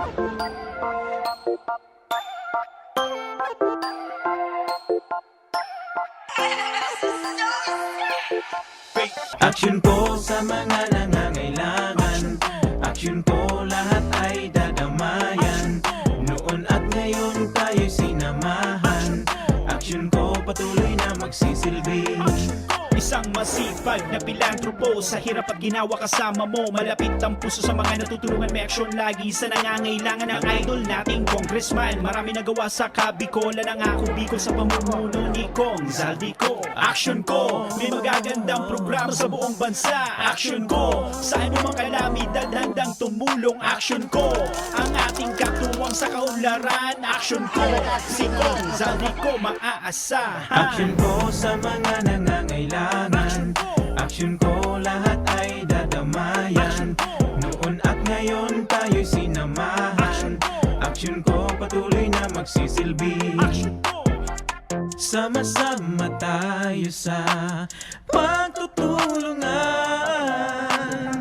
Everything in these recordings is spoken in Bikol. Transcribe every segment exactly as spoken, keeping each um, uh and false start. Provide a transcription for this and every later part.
Aksyon ko sa mga nangangailangan. Aksyon ko, lahat ay dadamayan. Noon at ngayon tayo'y sinamahan. Aksyon ko, patuloy na magsisilbi. Isang masipag na pilantropo, sa hirap at ginawa kasama mo. Malapit ang puso sa mga natutulungan, may aksyon lagi sa nangangailangan. Ang idol nating congressman, marami nagawa sa Kabikolan. Ang ako Bicol sa pamumuno ni Cong Zaldy Co. Aksyon ko, may magagandang programa sa buong bansa. Aksyon ko, sa anumang kalamidad handang tumulong. Aksyon ko, ang ating katuwang sa kaunlaran. Aksyon ko, si Cong Zaldy Co maaasahan. Aksyon ko sa mga nangangailangan. Aksyon ko, lahat ay dadamayan. Noon at ngayon tayo'y sinamahan. Aksyon ko, patuloy na magsisilbi. Sama-sama tayo sa pagtutulungan.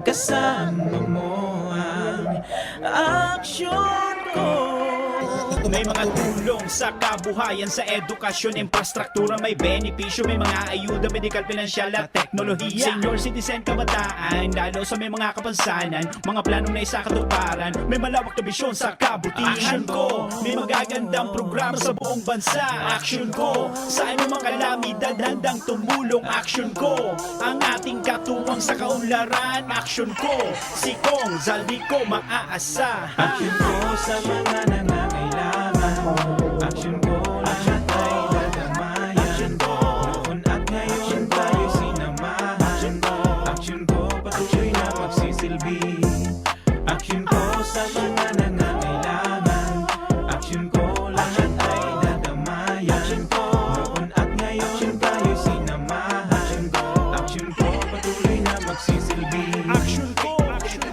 Kasama mo ang aksyon ko. May mga tulong sa kabuhayan, sa edukasyon, infrastruktura, may benepisyo, may mga ayuda, medikal, pinansyal at teknolohiya. Senior citizen, kabataan, lalo sa may mga kapansanan, mga planong naisakatuparan, may malawak na bisyon sa kabutihan. Aksyon ko, may magagandang programa sa buong bansa. Aksyon ko, sa anumang kalamidad handang tumulong. Aksyon ko, ang ating katuwang sa kaunlaran. Aksyon ko, si Cong Zaldy Co maaasahan. Aksyon ko sa mga nangangailangan. Aksyon ko, lahat ay dadamayan. Noon at ngayon tayo sinamahan. Aksyon ko, patuloy na magsisilbi. Aksyon ko sa mga nangangailangan. Aksyon ko, lahat ay dadamayan. Noon at ngayon tayo sinamahan. Aksyon ko, patuloy na magsisilbi. Aksyon ko, aksyon ko.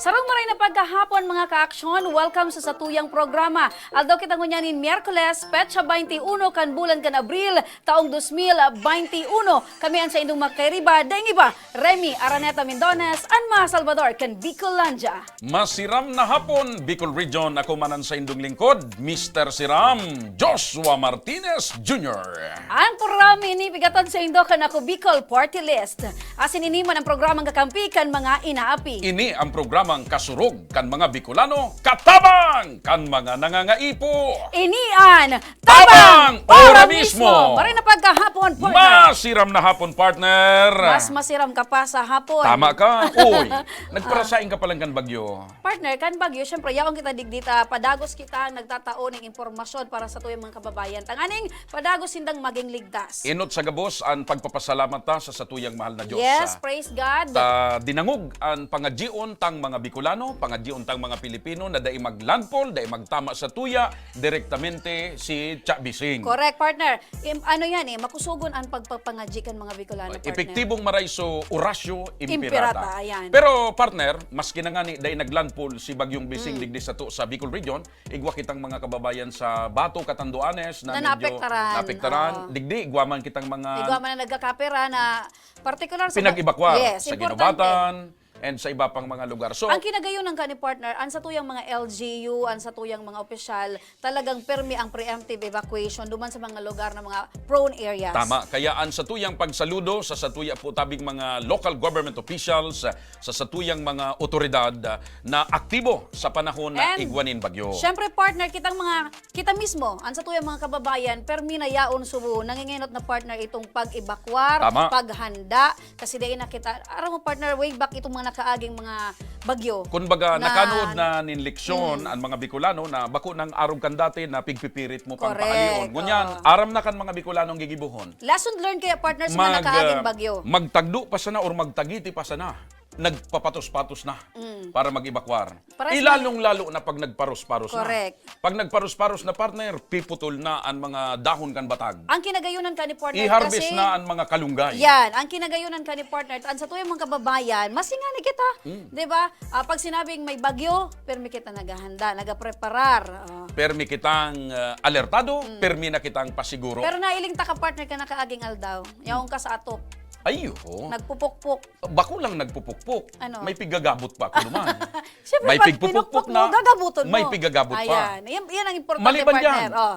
Sarong maray na pagkahapon, mga kaaksyon. Welcome sa satuyang programa. Aldaw kita ngunyan nin Miyerkules, petsa baynte uno kan bulan kan Abril, taong dos mil baynte uno. Kami an saindong makairiba, daing iba, Remy Araneta Mindones, an mga Salvador kan Bicolandia. Masiram na hapon, Bicol Region. Ako man an saindong lingkod, Mister Siram, Joshua Martinez Junior. Ang programa ini pigatan saindo kan Ako Bicol Party List. Asin ini man ang programang kakampi kan mga inaapi. Ini ang programang kasurog kan mga Bicolano, katabang kan mga nangangaipo. Ini an Tabang Ora Mismo! Maray na pagkahapon, partner. Masiram na hapon, partner. Mas masiram ka pa sa hapon. Tama ka. Uy, nagparasaing ka palan kan bagyo. Partner, kan bagyo, syempre, yaon kita digdi ta padagos kita nagtatao ning impormasyon para satuyang mga kababayan. Tanganing padagos sindang maging ligtas. Inot sa gabos an pagpapasalamat ta sa satuyang mahal na Dios. Yes, ah, praise God. Ta dinangog an pangadyion tang mga Bicolano, pangadyion tang mga Pilipino na dai maglandfall, dai magtama sa tuya, direktamente si Cha Bising. Correct, partner. Im-, ano yan eh, makusugon ang pagpapangadyi kan mga Bicolano, partner. Epektibong maray so oratio imperata. Imperata, ayan. Pero, partner, maski na ngani dai naglandfall si Bagyong Bising, mm, digdi sato sa Bicol Region, igwa kitang mga kababayan sa Bato, Catanduanes na, na medyo naapektaran. Naapektaran. Oo. Digdi, igwa man kitang mga, igwa man na nagkakapera na partikular sa, pinag-ebakwar, yes, sa importante. Guinobatan, and sa iba pang mga lugar. So, ang kinagayonan kani, partner, ang satuyang mga L G U, ang satuyang mga opisyal, talagang permi ang preemptive evacuation duman sa mga lugar na mga prone areas. Tama. Kaya ang satuyang pagsaludo sa satuya po tabing mga local government officials, sa satuyang mga otoridad, ah, na aktibo sa panahon na, and igwa nin bagyo. Syempre, partner, kitang mga, kita mismo, ang satuyang mga kababayan, permi na yaon subo, nangingenot na, partner, itong pag-ebakwar, tama, paghanda, kasi dai na kita, aram mo, partner, way back itong mga nakaaging mga bagyo. Kumbaga, na nakanood na nin leksyon, mm, ang mga Bicolano na bako nang arog kan dati na pigpipirit mo pang, correct, pahalion. Ngunyan, oo, aram na kan mga Bicolano ang gigibohon. Lesson learned kaya, partner, sa mga, mag-, nakaaging, ah, bagyo. Magtagdo pa sana or magtagiti pa sana. nagpapatos-patos na Mm. para mag-evacuar. Parehas Eh, na- lalong-lalo na pag nagparos-paros na. Correct. Pag nagparos-paros na, partner, piputol na ang mga dahon kan batag. Ang kinagayunan ka ni partner I-harvest kasi... na ang mga kalunggay. Yan, ang kinagayunan ka ni partner. Ang sa tuyang mga kababayan, mas nga ni kita. Mm. Di ba? Ah, pag sinabing may bagyo, permi kita naghahanda, nagapreparar. Ah. Permi kitang ah, alertado, Mm. permi na kitang pasiguro. Pero nailing ta ka partner ka nakaaging aldaw. Yaon ka sa atop. Ay, oo. Nagpupukpok. Bako lang nagpupukpok. Ano? May pigagabot pa ako naman. Siyempre, May pag pigpupukpok pinukpok mo, na, gagabuton mo. may pigagabot pa. Ayan. Yan, yan ang importante, Maliban partner. dyan, Oh.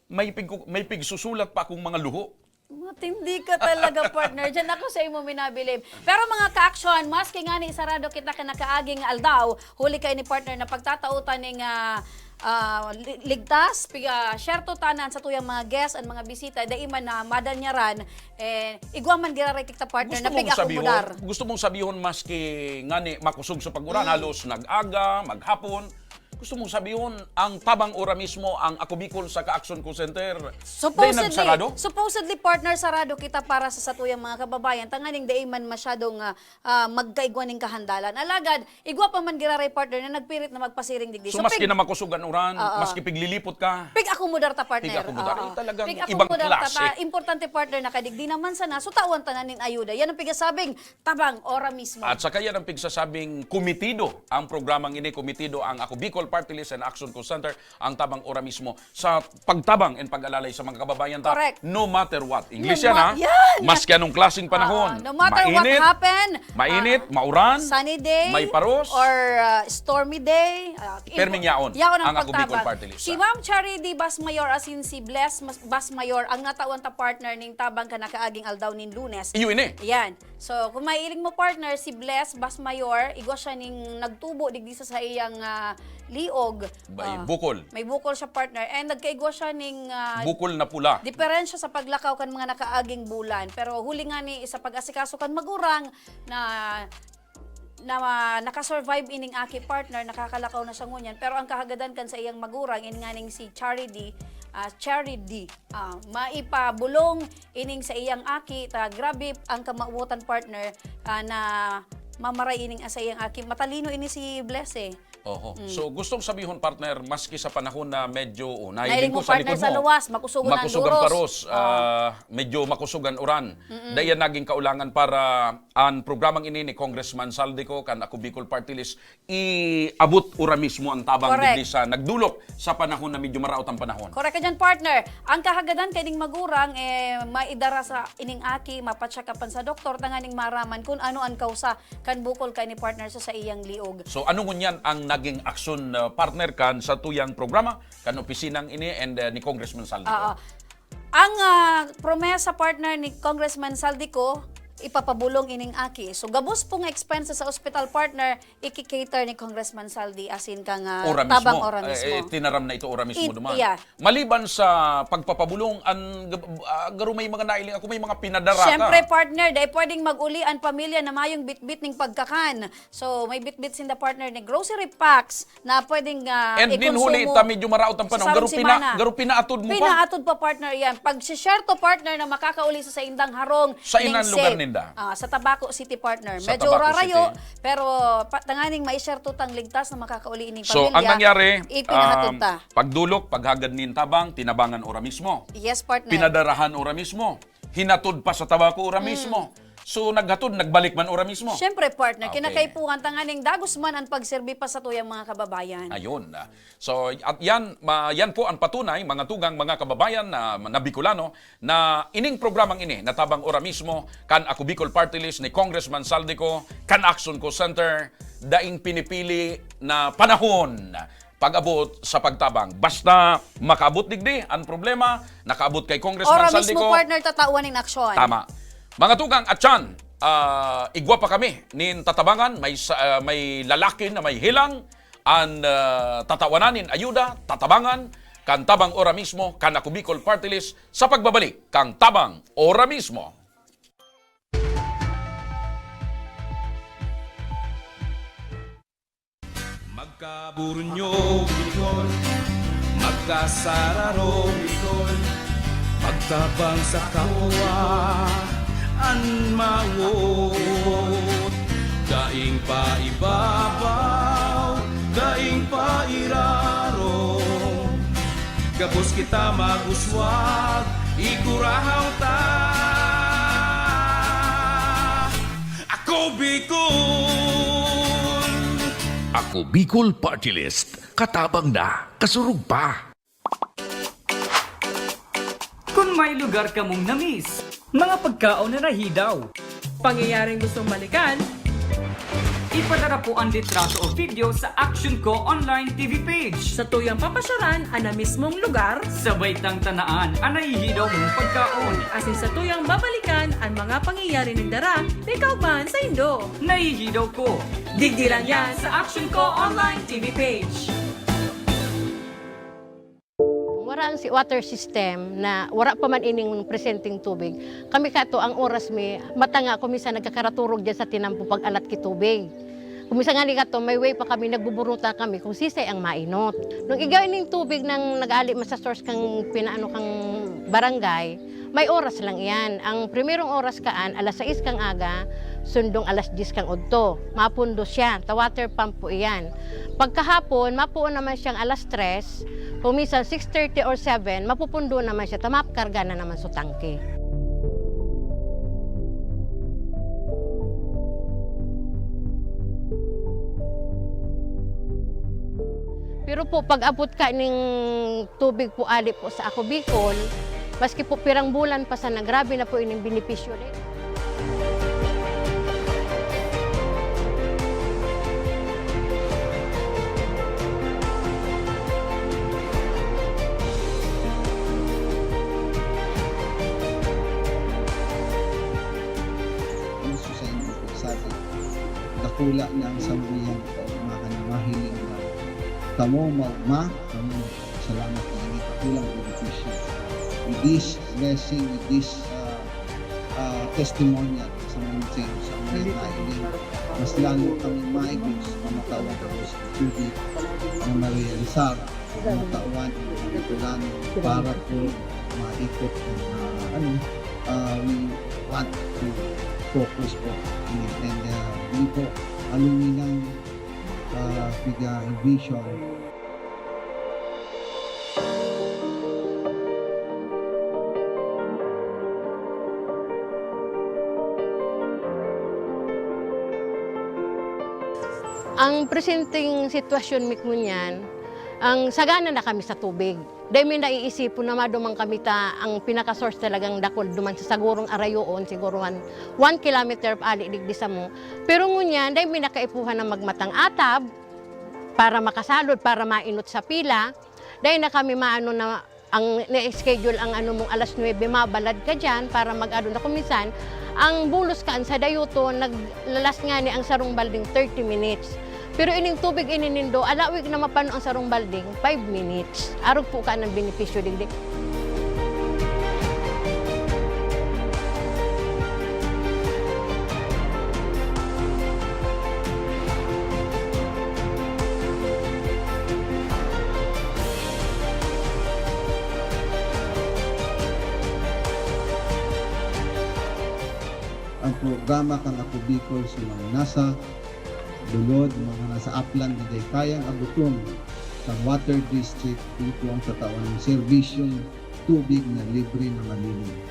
may, pig, may pigsusulat pa akong mga luho. Matindi ka talaga, partner. Diyan ako sa imo minabilib. Pero mga ka-aksyon, maski nga ni sarado kita ka nakaaging aldaw, huli ka ni partner na pagtatautan ning ah, ah, li- ligtas, piga, syerto tanan sa tuyang mga guest, ang mga bisita, dai man na madanyaran, eh, igwa man giraray kita partner na Gusto mong piga sabihon, akomodar. gusto mong sabihon maski ngani makusog sa pag-uran, Mm. halos nag-aga, maghapon. Gusto mong sabihon, ang Tabang Ora mismo, ang Ako Bicol sa Ka-Aksyon Call Center, dai Supposedly, nagsarado? Supposedly, partner, sarado kita para sa satuyang mga kababayan. Tanganing dai man masyadong ah, ah, magkaigwa ning kahandalan. Alagad, igwa pa man giraray, partner, na nagpirit na magpasiring digdi. So, maski pig- na makusog an uran, Oo. maski piglilipot ka, Pig-akomodar ta, partner. Pig-akomodar. Oo. Eh, talagang ibang Pig-akomodar ta, klase. ta. Importante, partner, na kadigdi naman sana. So, tawan ta na nin ayuda. Yan ang pigasabing Tabang Ora mismo. At saka yan ang pigsasabing kumitido ang programang ini, kumitido ang Ako Bicol Party List and Action Call Center, ang Tabang Ora mismo, sa pagtabang and pag-alalay sa mga kababayan ta, Correct. no matter what. English No yan, ha? ma-, yan. Maski anong klaseng panahon. Ah, no matter what Mainit, happen, mainit, ah, mauran, sunny day, may paros, or ah, stormy day, ah, perming impo- yaon yaon ang ang Ako Bicol pagtabang. Party List, Si ah. Ma'am Charity Bas Mayor asin si Bless Mas- Bas Mayor ang natawan ta partner ning tabang ka nakaaging aldaw nin Lunes. Iyo ini. Yan. So, kung mailing mo partner, si Bless Bas Mayor, igwa siya ning nagtubo digdi sa saiyang ah, liog. May Ah, bukol. May bukol siya partner. And nagkaigwa siya ning ah, Bukol na pula. Diferensya sa paglakaw kan mga nakaaging bulan. Pero huli nga ni sa pag-asikaso kan magurang na na nakasurvive ining aki partner, nakakalakaw na siya ngunyan. Pero ang kahagadan kan sa iyang magurang, ini nga ning si Charity, ah, Charity, ah, maipabulong ining sa iyang aki, ta grabe ang kamawotan partner ah, na mamaray ining sa iyang aki. Matalino ini si Bless eh. Oho. So, gustong sabihon, partner, maski sa panahon na medyo, oh, Nailing nailing ko mo sa partner likod sa mo, luwas, makusog ang makusog ang duros. paros, ah, medyo makusog ang uran. Dayan naging kaulangan para ang programang ini ni Congressman Saldico kan Ako Bicol Party List, iabot ura mismo ang tabang Correct. digdi sa nagdulok sa panahon na medyo maraot ang panahon. Correct ka dyan, partner. Ang kahagadan kay ning magurang, eh, maidara sa ining aki, mapacheck upan sa doktor, tanganing maraman kung ano ang kausa kan bukol kay ni partner sa, sa iyang liog. So, ano ngunyan ang naging aksyon, uh, partner, kan sa tuyang programa, kan opisinang ini and, uh, ni Congressman Saldico? Oo. Ang ah, promesa, partner, ni Congressman Saldico, ipapabulong ining aki. So, gabos pong expenses sa ospital, partner, iki-cater ni Congressman Saldi asin kang ah, Ora tabang mismo. ora mismo. Eh, eh, tinaram na ito ora mismo It- duman. yeah. Maliban sa pagpapabulong, ang gab- ah, garo may mga nailing ako, may mga pinadara ka. Siyempre, partner, dahil pwedeng mag-uli ang pamilya na mayong bitbit ning pagkakan. So, may bitbit sinda, partner, ni grocery packs na pwedeng ah, And din ikonsumo huli, ta medyo maraot ang sa panahon. sarong Garo pina-, semana. garo pinaatod mo pa. Pinaatod pa, partner, yan. Pag si Sherto, partner, na makakauli sa saindang harong Sa ning inan lugar safe, ninda? Ah, sa Tabaco City, partner. Sa Medyo Tabaco rarayo, City. Pero pa, tanganing maisherto tang ligtas na makakauli ining So, pamilya, ang nangyari, ipinahatod um, ta. Pagdulok, paghagad nin tabang, tinabangan ora mismo. Yes, partner. Pinadarahan ora mismo. Hinatod pa sa Tabaco ora mismo. So, naghatod, nagbalik man ora mismo. Siyempre, partner, Okay. kinakaipuhan tanganing dagos man ang pagserbi pa sa tuyang mga kababayan. Ayun. Ah. So, at yan, ma, yan po ang patunay, mga tugang, mga kababayan na, na Bicolano, na ining programang ini, natabang ora mismo, kan Ako Bicol Party List ni Congressman Saldico, kan Action Call Center, daing pinipili na panahon pag-abot sa pagtabang. Basta makaabot digdi, ang problema, nakaabot kay Congressman Ora Saldico. Mismo, partner, tatawan ning aksyon. Tama. Mga tugang, atyan, ah, igwa pa kami nin tatabangan, may, sa, ah, may lalaki na may hilang, an ah, tatawanan nin ayuda, tatabangan, kan Tabang Ora Mismo, kan Ako Bicol Party List, sa pagbabalik, kan Tabang Ora Mismo. Magkaburunyo, Bicol. Magkasararo, Bicol. Magtabang sa kapwa, an mawot. Dai Daing pa ibabaw, daing pa irarom, gabos kita mag-uswag, igkurahaw ta. Ako Bicol! Ako Bicol Party List. Katabang na, kasurog pa. Kun may lugar kamong na-miss, mga pagkaon na nahidaw, pangyayaring gustong balikan, ipadara po an litrato o video sa Action Co Online T V page. Satuyang papasyaran an na-miss mong lugar, sabay tang tanaan an nahihidaw mong pagkaon. Asin satuyang babalikan an mga pangyayari nagdara na ikauban saindo. Nahihidaw ko. Digdi lang yan sa Action Co Online T V page. Wara ang si-, water system na wara pa man ining presenteng tubig. Kami kato, ang oras mi, mata nga ako minsan nagkakaraturog diyan sa tinampo pag-alat ki tubig. Kung minsan ngani kato, may way pa kami, nagbuburuta kami kung sisay ang mainot. Nung igwa ining tubig nang nag-ali man sa source kang pinaano kang barangay, may oras lang iyan. Ang primerong oras kaan, alas sais kang aga, sundong alas dyes kang udto. Mapundo siya, ta water pump po iyan. Pagkahapon, mapuon naman siyang alas tres, kung minsan six thirty or seven, mapupundo naman siya, ta makarga na naman sa tangke. Pero po, pag-abot ka ning tubig po ali po sa Ako Bicol, maski po pirang bulan pa sana, grabe na po ining benepisyo din. Ang susay mo po sabi, dakula na ang samuyang kaugmahan na mahiling na kamo maugma, kamo salamat na ini dakulang benepisyo. With this blessing, with this, ah, ah, testimonial sa mga sa mga nailing, mas lalo kami maigos, mamatawan ko sa tubig na marealisar. Matawan ang kapitulan para po maikot ang, ah, ano, ah, we want to focus po. And, and, ah, yun po, aluminang, ah, piga vision. Ang presenteng sitwasyon mi ngunyan, ang sagana na kami sa tubig. Dai mi naiisipon na maduman kami ta ang pinaka-source talagang dakul duman sa sagurong arayoon, siguro one, one kilometer ali digdi samo. Pero ngunyan, dai mi nakaipuhan na magmatang atab para makasalod, para mainot sa pila. Dai na kami maano na ang na-schedule ang ano mong alas nuebe, mabalad ka diyan para mag-ano na. Kung minsan, ang bulos kaan sa dayuton, naglalas ngani ang sarong balding thirty minutes. Pero ining tubig ini nindo, alawig na mapano ang sarong balding, five minutes. Arog po ka ng benepisyo digdi. Ang programa kan Ako Bicol sa mga nasa lulod, mga nasa aplan na dai kayang abuton kan water district, ito ang tatawan ng serbisyong tubig na libre na malinis.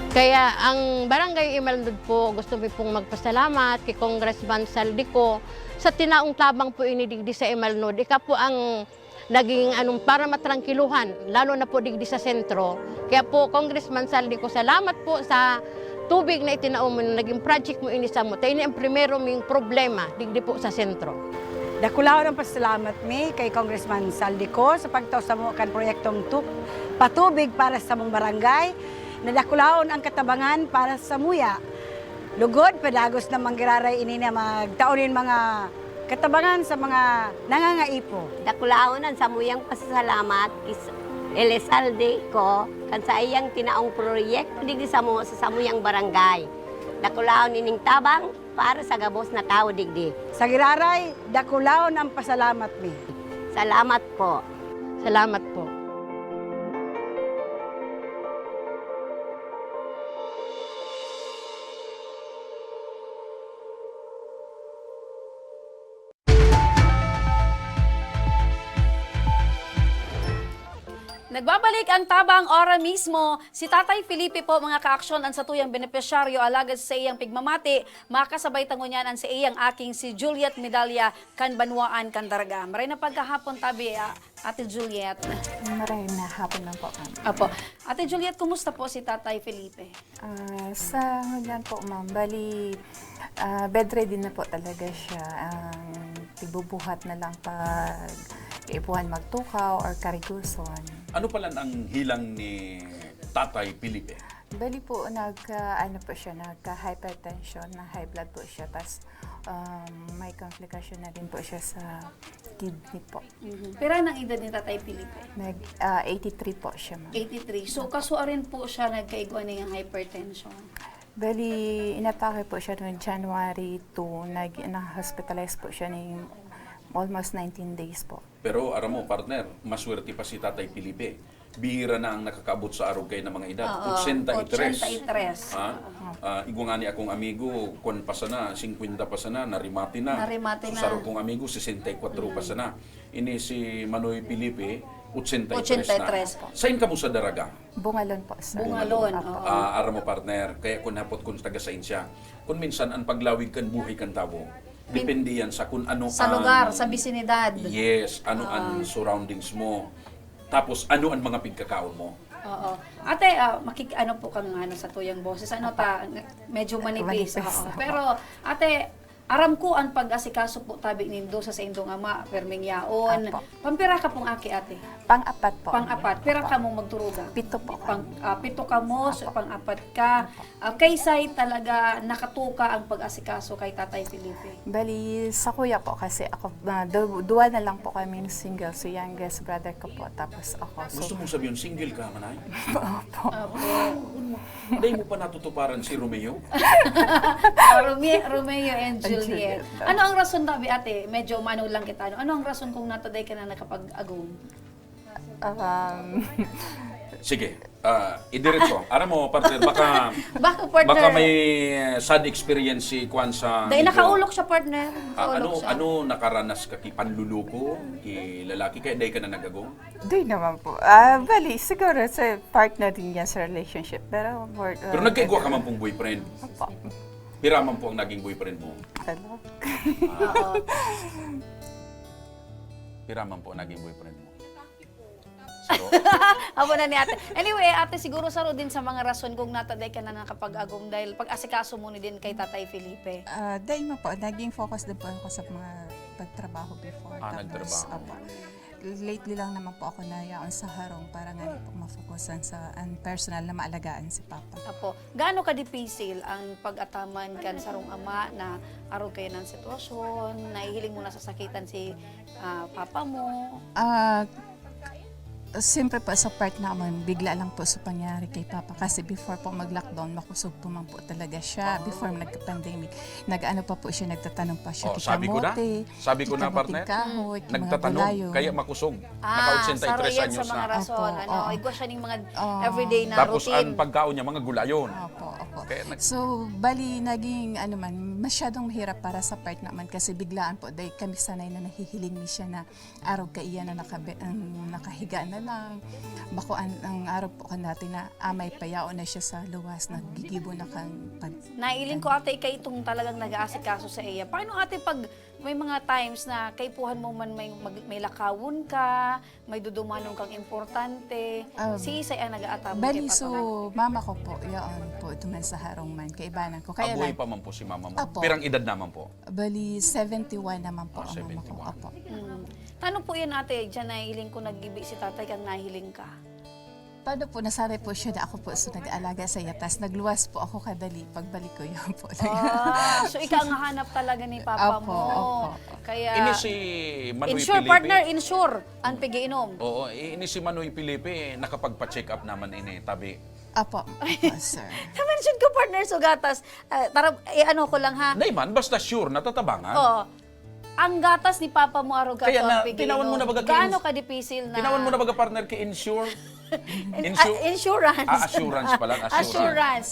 Kaya ang Barangay Imalnod po, gusto mi pong magpasalamat kay Congressman Zaldy Co sa tinaong tabang po ini digdi sa Imalnod. Ika po ang naging, anong, para matrangkiluhan, lalo na po digdi sa sentro. Kaya po, Congressman Zaldy Co, salamat po sa tubig na itinao mo, na naging project mo ini samo. Ta ini ang primero ming problema digdi po sa sentro. Dakulaon ang pasalamat mi kay Congressman Zaldy Co sa pagtao samo kan proyektong tu-, patubig para sa samong barangay. Nadakulaon ang katabangan para samuya. Lugod, padagos na manggiraray ini na magtao nin mga katabangan sa mga nangangaipo. Dakulaon an samuyang pasasalamat ki Elizalde Co kan saiyang tinaong proyekto digdi samo sa samuyang barangay. Dakulaon ining tabang para sa gabos na tawo digdi. Sa giraray, dakulaon ang pasalamat mi. Salamat po. Salamat po. Nagbabalik ang Tabang Ora mismo. Si Tatay Felipe po, mga kaaksyon, ang satuyang benepisyaryo, alagad sa iyang pigmamati, makasabay ta ngunyan an sa iyang aking si Juliet Medalla kan Banwaan kan Daraga. Maray na pagkahapon, tabi, ah, Ate Juliet. Maray na hapon lang po, ma'am. Apo. Ate Juliet, kumusta po si Tatay Felipe? Ah, sa ngunyan po, ma'am, bali, ah, bedridden na po talaga siya. Ang tigbubuhat na lang pag kaipuhan magtukaw or kariguson. Ano pala ang hilang ni Tatay Felipe? Bali po, nagka, ano po siya, nagka-hypertension, na high blood po siya. Tapos, um, may complication na rin po siya sa kidney po. Mhm. Pira nang edad ni Tatay Felipe? Nag, ah, eighty-three po siya, ma'am. eighty-three. So, kasua rin po siya nagkaigwa ning hypertension. Bali, inatake po siya noong January two. Nag, na-hospitalize po siya ng almost nineteen days po. Pero aram mo, partner, maswerte pa si Tatay Felipe. Bihira na ang nakakaabot sa arog kayo ng mga edad. Oo, Ochenta y tres. ochenta y tres. Ha? Ah, igwa nga ni akong amigo, kwan pa sana, singkwenta pa sana, narimati na. Narimati na. Sa arog kong amigo, sesenta y kwatro pa sana. Ini si Manoy Felipe, ochenta y tres na. Ochenta y tres. Sain kamo sa Daraga? Bungalon po, sir. Bungalon, Apo. oo. Ah, aram mo, partner, kaya kung hapot kung taga sain siya, kung minsan ang paglawig kan buhay kan tawo, depende yan sa kung ano Sa ang lugar, sa bisinidad. Yes, ano ang surroundings mo. Tapos ano ang mga pigkakaon mo. Oo. Ate, ah, makik ano po kang ano sa tuyang boses? Ano ta, medyo manipis. Manipis. Oo. Pero ate, aram ko ang pag-asikaso po tabi nindo sa saindong ama, perming yaon. Apo. Pampira ka pong aki, ate? Pang-apat po. Pang-apat. Pira ka mong magturuga? Pito po. Pang, ah, pito ka mo, so pang-apat ka. Ah, kay say talaga nakatuka ang pag-asikaso kay Tatay Felipe? Bali, sa kuya po kasi ako, ah, du- duwa na lang po kami single. So, youngest brother ko po, tapos ako. So, Gusto mong sabihin, single ka, manay? Opo. Dahil mo pa natutuparan si Romeo? Ah, Romeo, Romeo and Juliet. Juliet. Ano ang rason tabi, ate? Medyo mano lang kita. No? Ano ang rason kung nataday ka na nakapag-agom? Um, Sige, ah, idiretso. Aram mo, partner, baka, Baka, partner. baka may sad experience si Kwan sa... Dahil medyo- nakaulok siya, partner. Ah, Nakaulok ano, siya. Ano nakaranas ka ki panluluko, ki lalaki, kaya dahil ka na nag-agom? Di naman po. Ah, bali, siguro sa partner din niya sa relationship. Pero more, Pero nagkaigwa ka man pong boyfriend. Opo. Pira man po ang naging boyfriend mo? Ano? Oo. Pira man po ang naging boyfriend mo? Amo na ni ate. Anyway, ate, siguro saro din sa mga rason kung nataday ka na nakapag-agom dahil pag-asikaso mo ni din kay Tatay Felipe. Ah, dahil mo po, naging focus din po ako sa mga pagtrabaho before. Ah, Tapos, nagtrabaho. Opo. Lately lang naman po ako nayaon sa harong para nga po mafokusan sa ang personal na maalagaan si Papa. Apo, gaano ka dipisil ang pag-ataman kan sarong ama na arog kayo ng sitwasyon, nahihiling mo nasasakitan si ah, papa mo? Ah, siyempre po sa part naman, bigla lang po sa pangyari kay Papa. Kasi before po mag-lockdown, makusog po man po talaga siya. Before nagka-pandemic, nag-ano pa po siya, nagtatanom pa siya. Oh, sabi ko na. Kikamote, Sabi ko na, kikamoting partner. Kahoy, mga Nagtatanom, gulayon. Kaya makusog. Ah, Naka-ochenta y tres saro yan anyos sa mga na. Rason. Opo, Ano, oo. Igwa siya ng mga Oo. everyday na Tapos routine. Ang pagkaon niya, mga gulayon. Opo, opo. Kaya nag- So, bali, naging ano man, masyadong mahirap para sa part naman kasi biglaan po, dahil kami sanay na nahihiling mi siya na arog kaiyan na nakabe, ang nakahiga na lang. Bako ang, ang arog po kan dati na amay payaon na siya sa luwas, nagigibo na kan pag... Nailing ko, ate, ikaw itong talagang nag-aasikaso sa iya. Paano, ate, pag may mga times na kaipuhan mo man may, mag- may lakawon ka, may dudumanon kang importante, Um, si Isay ang nag-aatabo Bali, kay Papa so, nga? Mama ko po, yaon po, duman sa harong man, kaibanan ko. Kaya Abuhay lang, pa man po si mama mo. Apo. Pirang edad naman po? Bali, seventy-one naman po Ah, ang mama ko. seventy-one. Apo. Mm. Paano po yan, ate? Diyan nahiling ko, nag-ibi si tatay kang nahiling ka. Paano po, nasanay po siya na ako po so nag-aalaga sa iya, tas nagluwas po ako kadali, pagbalik ko yun po. Ah, so ikaw ang hanap talaga ni papa Opo, mo. opo. Kaya, Ini si Manoy insure, Felipe. Partner, insure. Ang pigiinom. Oo, ini si Manoy Felipe, nakapagpa-check up naman ini, tabi. Apo, apo, sir. Na-mention ko, partner, so gatas. Ah, tara, eh, ano ko lang, ha? Hindi man, basta sure, natatabangan. Oo. Ang gatas ni Papa mo, arog ka Kaya to, na, ang pigiinom. tinawan mo na baga, Gaano Kings? Ka-dipisil na? Tinawan mo na baga, partner, kay insure? In- Insure? ah, insurance. Ah, assurance pala, assurance. Assurance.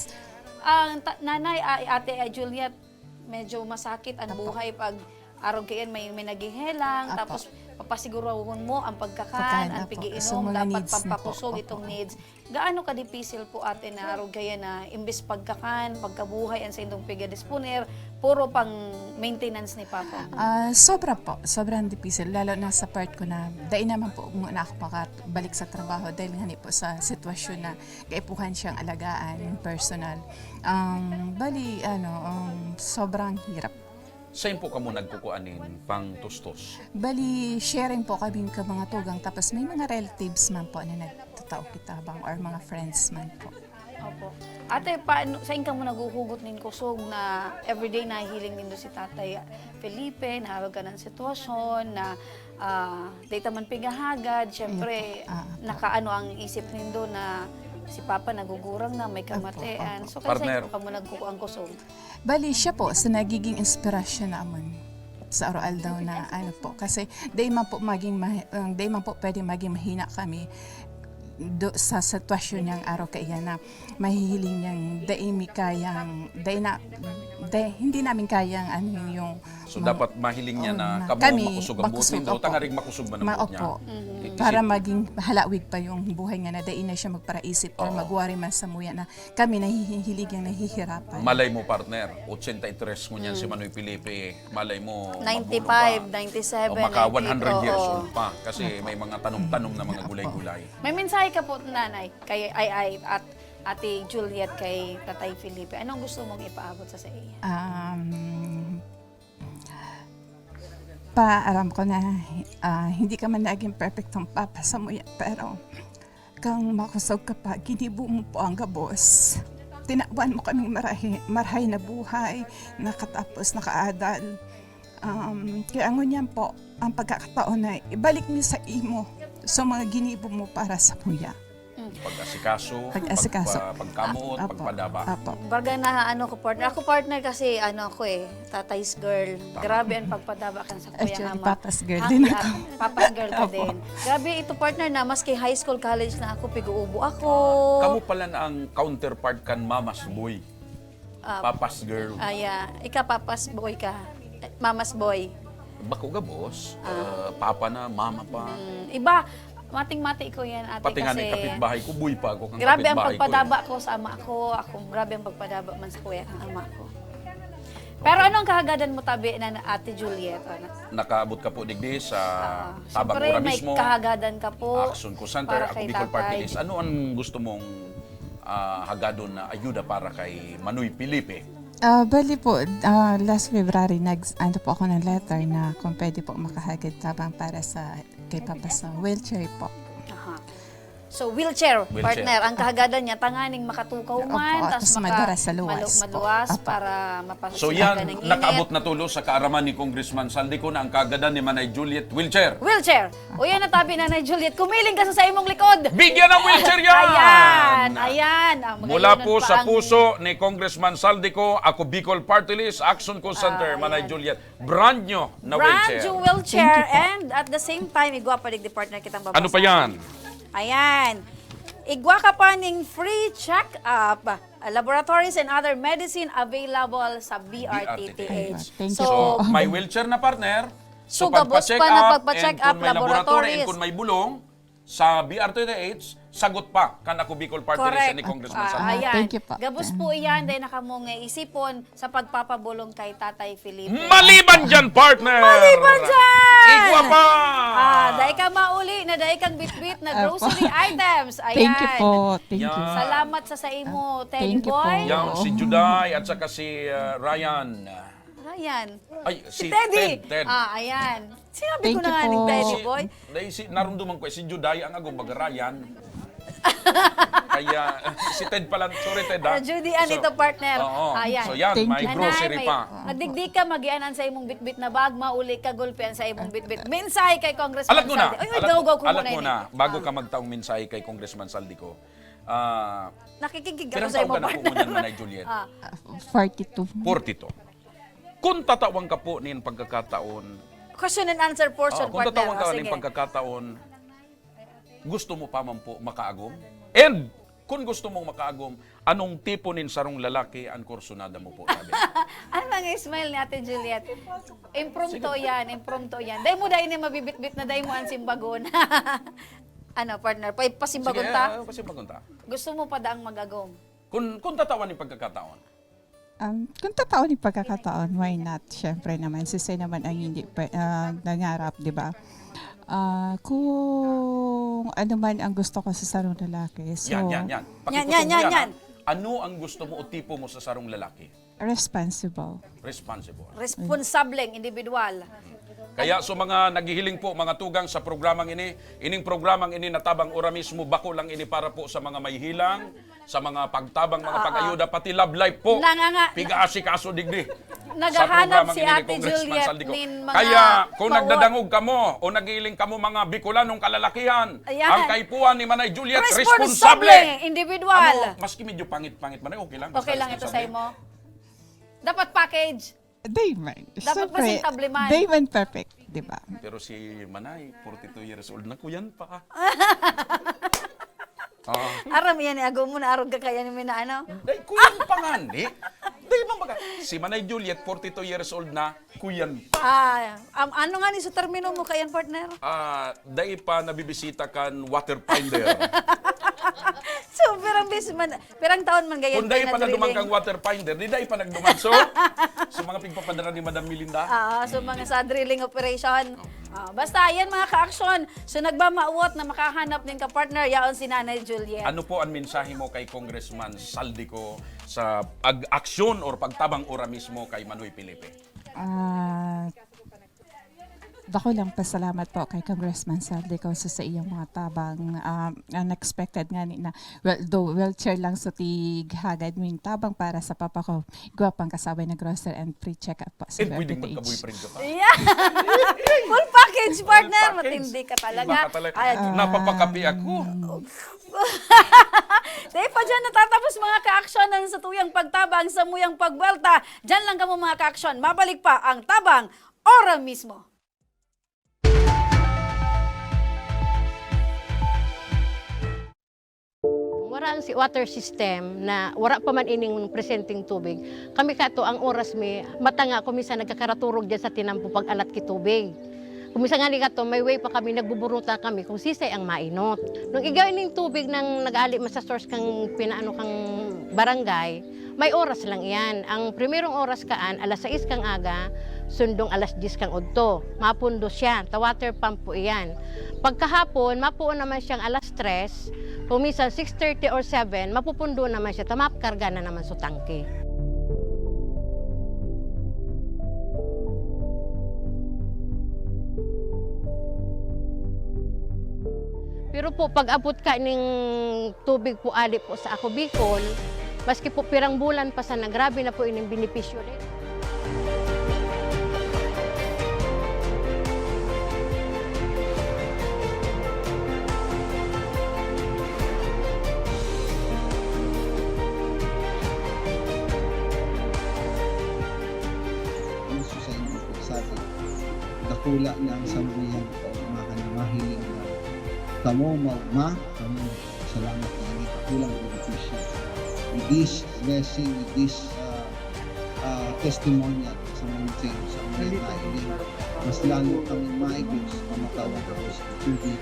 Ang ta- nanay, ah, ate, ah, Juliet, medyo masakit ang buhay pag arog kayan may, may naghihelang, Apo. tapos Papasigurahon mo ang pagkakan, Pagkain, ang opo. Pag-iinom, So, mga dapat needs na po, pampakusog opo. Itong needs. Gaano ka-dipisil po, ate, na arog kaya na imbes pagkakan, pagkabuhay ang saindong piga-disponer, puro pang maintenance ni Papa? Ah, sobra po. Sobrang dipisil. Lalo na sa part ko na dai naman po muna ako makabalik sa trabaho dahil nga ni po sa sitwasyon na kaipuhan siyang alagaan, yung personal. Um, bali, ano, um, sobrang hirap. Sain po kamo nagkukuan nin pangtustos? Bali, sharing po kaming ka mga tugang, tapos may mga relatives man po na nagtatao kita bang or mga friends man po. Opo. Ate, paano, sain kamo naghuhugot nin kusog na everyday nahihiling nindo si Tatay Felipe, naharog ka ng sitwasyon na, ah, di ta man pigahagad, syempre, Opo. Ah, opo. Nakaano ang isip nindo na si Papa nagugurang na, may Opo, kamatian. opo. So, kaya sain Partner. po kamo nagkukuan kusog? Bali, siya po sa nagiging inspirasyon namon sa araw-aldaw na ano po. Kasi dai man po maging mahi-, um, dai man po pwede maging mahina kami do, sa sitwasyon niyang araw kaiyan na mahihiling niyang dai mi kayang, dai na, dai, hindi namin kayang ano yung So, mga dapat mahiling niya Oo, na na kamo kami, makusog ang buot makusog, nindo, opo. tangarig makusog man ang Ma-, buot niya. opo. Mhm. I-, Para isit- maging halawig pa yung buhay nga na dai na siya magparaisip or Oo. mag-worry man sa muya na kami nahihilig yang nahihirapan. Malay mo, partner, ochenta y tres ngunyan si Mm. Manoy Felipe, malay mo, Ninety-five, mabulong pa. ninety-seven, O maka ninety-eight, one hundred years oo. old pa. Kasi Opo. may mga tanom-tanom na mga Opo. gulay-gulay. May mensahe ka po, Nanay, kay, ay, ay, at Ate Juliet, kay Tatay Felipe. Anong gusto mong ipaabot sa, sa iya? Um, Pa, aram ko na, ah, hindi ka man naging perfectong papa sa muya, pero kang makosog ka pa, ginibo mo po ang gabos. Tinawan mo kaming marahi-, marahay na buhay, nakatapos, nakaadal. Um, kaya ngunyan po, ang pagkakataon na ibalik mi sa imo sa mga ginibo mo para sa muya. Mm. Pag-asikaso, Pag-asikaso. pagpa-, pagkamoot, Apo. pagpadaba. Apo. Baga na ano ko, partner. Ako, partner, kasi ano ako eh, tatay's girl. Tama. Grabe ang pagpadaba kan sa kuya Actually, nga ma-, papa's girl ha, din yeah, ako. papa's girl ka Apo. din. Grabe ito, partner, na maski high school, college na ako, pig-uubo ako. Kamo pala na ang counterpart kan mama's boy. Ah, Papa's girl. Ah, yeah. Ika, papa's boy ka. Eh, mama's boy. Bako gabos, Ah. ah, papa na, mama pa. Mm, iba, mating-mati ko yan, ate, Pati nga ni kasi kapitbahay ko, boy pa ako kang grabe ang kapitbahay ko, eh. pagpadaba ko sa ama ko. Ako, grabe ang pagpadaba man sa kuya kang ama ko. Pero Okay. anong kahagadan mo tabi na, na Ate Juliet? Ano? Nakaabot ka po digdi sa Ah, Tabang siyempre, Ora may mismo. kahagadan ka po Action ko Center, para ako kay Bicol Party tatay. List. Ano ang gusto mong, ah, hagadon na ayuda para kay Manoy Felipe? Ah, bali po, ah, last February, nag-, ano po ako ng letter na kung pwede po makahagad tabang para sa, kay Papa sa wheelchair po. Aha. So, wheelchair, Wheelchair. partner, ang kahagadan niya, tanganing makatukaw Opo, man, tas tas maka-, madura sa luwas malu-, po. maluwas Opo. para mapasisilagan So, yan, ng init. nakaabot na tulos sa kaaraman ni Congressman Saldico na ang kahagadan ni Manay Juliet, wheelchair. Wheelchair! O yan, natabi, Nanay Juliet, kumiling ka sa, sa imong likod. Bigyan ng wheelchair yan! Ayan, ayan. Ah, Mula magayon po pa sa ang puso ni Congressman Saldico, ako Bicol Party List, Action Call Center, Ah, Manay ayan. Juliet. Brand new na Brand wheelchair. new wheelchair Thank you po. and at the same time, igwa pa digdi, partner, kitang Ano pa babasa. yan? Ayan. Igwa ka pa ning free check-up, ah, laboratories and other medicine available sa B R T T H. B R T T H. Thank you So, po. may wheelchair na, partner. So, So, gabos pagpa-check pa na up, pagpa-check and up, kung may laboratory, and laboratories. kung may bulong, sa B R T T H, sagot pa kan Ako Bicol Party List Correct. ni Congressman Ah, Saldico. ayan. Thank you po. Gabos po iyan, dahil naka mo nga isipon sa pagpapabulong kay Tatay Felipe. Maliban dyan, partner! Maliban dyan! Igwa pa! Ah, dai ka mauli na dai kang bitbit na Apo. grocery items. Ayan. Thank you po. Thank you. Yan. Salamat sa, sa imo, Ah, Teddy thank you boy. po. Yan, si Juday at saka si, ah, Ryan. Ryan. Ay, Si si Teddy. Ted, Ted. Ah, ayan. Sinabi Thank ko na you nga ni po. Teddy Si, boy. dahil si, narumduman ko, eh, si Juday ang agom, baga Ryan. Kaya, si Ted pala, sorry, Ted, ha? Ah, Judy Ann So, ito, partner. oo. Ayan. So, yan, Thank may you. grocery Nanay, pa. nagdigdi ka, magian an sa imong bitbit na bag, mauli ka, gulpi an sa imong bitbit. Mensahe kay Congressman Alat mo na. Saldi. Ay, ay, Alat, gawgaw ko alat muna mo ini. na. Bago Ah. ka magtaong mensahe kay Congressman Saldi ko. Ah, Nakikinig ako pirang sa taon imo, ka na po partner. ngunyan, Manay Juliet? Ah. Forty-two. Forty-two. Kung tatawan ka po nin pagkakataon, Question and answer portion, Oo, kung partner. tatawan ka Oh, nin sige. pagkakataon, gusto mo pa man po makaagom? And Kun gusto mong makaagom, anong tipo nin sarong lalaki an kursunada mo po, sabi? Ang mga smile ni Ate Juliet. Impromptu Sige. yan, impromptu yan. Dai mo dai ni mabibitbit na dai mo an simbagon. Ano, partner? Pa, pasimbagon Sige, ta? ah, pasimbagon ta. Gusto mo pa daang mag-agom? Kun, kun tatawan ni pagkakataon. Um, kung totoo ni pagkakataon, why not? Siyempre naman, sisay naman ang hindi pa, ah, nangarap, di ba? Ah, kung ano man ang gusto ko sa sarong lalaki, so Yan, yan, yan. Yan, Pakikuto yan, mo yan, yan, yan. ah. Ano ang gusto mo o tipo mo sa sarong lalaki? Responsible. Responsible. Responsableng individual. Kaya sa mga naghihiling po, mga tugang sa programang ini, ining programang ini na Tabang Ora Mismo, bako lang ini para po sa mga may hilang, sa mga pagtabang, mga Oo. pag-ayuda, pati love life po. Nanganga- Piga-asikaso digdi. Naghahanap Sa programa si ni Ate Congressman Juliet Saldico. nin mga Kaya, kung pawot. nagdadangog kamo o naghihiling kamo, mga Bicolanong kalalakihan, Ayan. ang kaipuhan ni Manay Juliet, Responsable, responsable. individual. Ano, maski medyo pangit-pangit man, okay lang. Basta Okay lang ito sa responsable. imo. Dapat package. Day man. Dapat Siyempre, masintabli man. Day man perfect, di ba? Pero si Manay, forty-two years old na, kuyan pa. Ah. Aram yan, eh, ago mo na arog ka kaya ni Mina, ano? Day, kuyan pa nga, ni. Day, bang baga, si Manay Juliet, forty-two years old na, kuyan pa. Ah, am-, ano nga ni sa termino mo kayan, partner? Ah, day pa nabibisita kan water finder. So, pirang bis man, pirang taon man gayon Kung dai pa pa na duman nadriling. kang water finder, di dai pa nagduman. So, so mga pigpapadara ni Madam Melinda. Oo, so mga sa drilling operation. Ah, basta, yan mga ka-aksyon. So, nagmamawot na makahanap din ka-partner, yaon si Nanay Juliet. Ano po ang mensahe mo kay Congressman Saldico sa pag-aksyon or pagtabang ora mismo kay Manoy Felipe? Ah, Dako lang pasalamat po kay Congressman Saldico sa, sa iyang mga tabang, ah, unexpected nga ni na, well, though wheelchair lang sa tig hagad ming tabang para sa papa ko. Igwa pang kasabay na grocery and free check-up po sa Eh, pwedeng W P H. magka-boyfriend ka pa. Yeah. Full package, Full partner. package. Matindi ka talaga. Iba ka talaga. Ay, Ah. Napapakapi ako. Dahil pa dyan natatapos mga kaaksyonan sa tuyang pagtabang, sa muyang pagbuelta. Dyan lang kamo mga kaaksyon. Mabalik pa ang tabang ora mismo. Wara ang si-, water system na wara pa man ining presenteng tubig. Kami kato ang oras mi, mata nga ako minsan nagkakaraturog dyan sa tinampo pag-alat ki tubig. Kung minsan nga ni kato, may way pa kami, nagbuburuta kami kung sisay ang mainot. Nung igay ning tubig nang nag-aali man sa source kang pinaano kang barangay, may oras lang iyan. Ang primerong oras kaan, alas sais kang aga, sundong alas dyes kang udto. Mapundo siya, ta water pump po iyan. Pagkahapon, mapuon naman siyang alas tres, kung minsan six thirty or seven, mapupundo naman siya, ta makarga na naman sa tangke. Pero po, pag-abot ka ning tubig po ali po sa Ako Bicol, maski po pirang bulan pa sana, grabe na po ining benepisyo din. Gusto sa inyo po sa atin. Dakula na ang sambuyan ko, mga na mahiling na kamo, ma-, ma-, kamo. Salamat na ini. Dakulang benepisyo. With this blessing, with this, ah, ah, testimonial sa mga sa mga nailing, mas lalo kami maigos na matawan ako sa tubig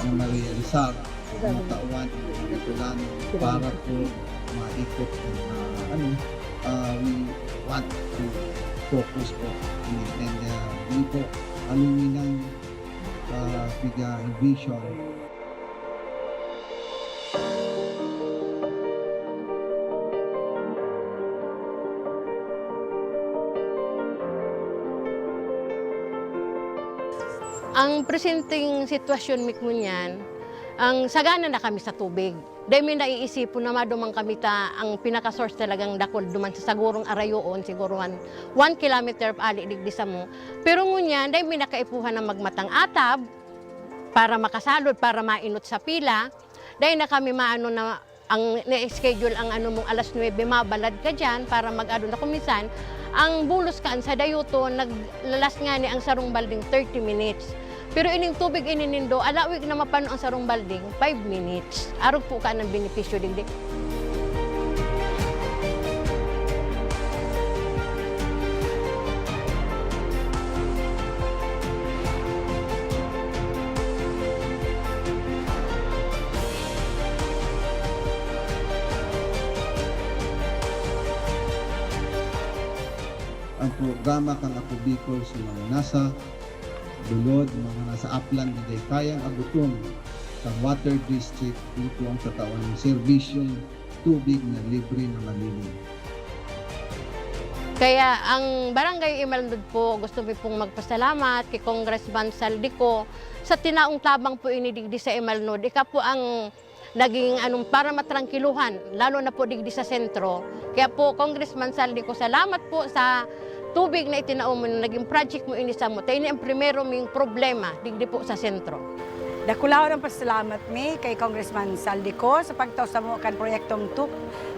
na marealisar, na matawan ang Bicolano para po maikot ang, ah, ano, ah, we want to focus po. And, and, ah, yun po, aluminan, ah, piga vision. Ang presenteng sitwasyon mi ngunyan, ang sagana na kami sa tubig. Dai mi naiisipon na maduman kami ta ang pinaka-source talagang dakul duman sa sagurong arayoon, siguro one, one kilometer ali digdi samo. Pero ngunyan, dai mi nakaipuhan na magmatang atab para makasalod, para mainot sa pila. Dai na kami maano na ang na-schedule ang ano mong alas nuebe, mabalad ka diyan para mag-ano na. Kung minsan, ang bulos kaan sa dayuto, naglalas nga ni ang sarong balding thirty minutes. Pero ining tubig ini nindo, alawig na mapano ang sarong balding, five minutes. Arog po ka ng benepisyo digdi. Ang programa kan Ako Bicol sa mga nasa bulod, mga nasa aplan, digdi kayang abuton kan Water District, ito ang tatawan ng serbisyong tubig na libre na malinis. Kaya ang Barangay Imalnod po, gusto mi pong magpasalamat kay Congressman Saldico sa tinaong tabang po ini digdi sa Imalnod. Ika po ang naging anong para matrangkiluhan, lalo na po digdi sa sentro. Kaya po, Congressman Saldico, salamat po sa tubig na itinao mo na naging project mo ini sa mo. Tayo ini ang primero ming problema digdi po sa sentro. Dakulaon ang pasalamat mi kay Congressman Saldico sa pagtao sa mo kan proyektong tu-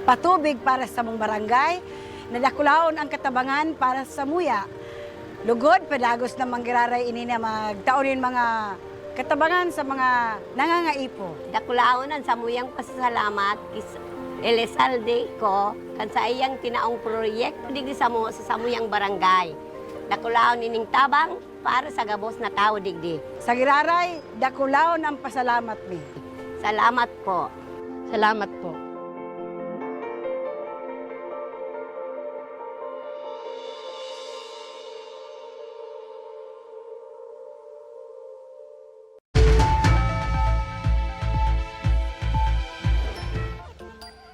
patubig para sa mong barangay. Nadakulaon ang katabangan para sa muya. Lugod, padagos na manggiraray ini na magtao nin mga katabangan sa mga nangangaipo. Dakulaon ang samuyang pasasalamat kis Elizalde ko kan saiyang tinaong proyekto digdi samo sa samuyang barangay. Dakulaon ining tabang para sa gabos na tawo digdi. Sa giraray, dakulaon ang pasalamat mi. Salamat po. Salamat po.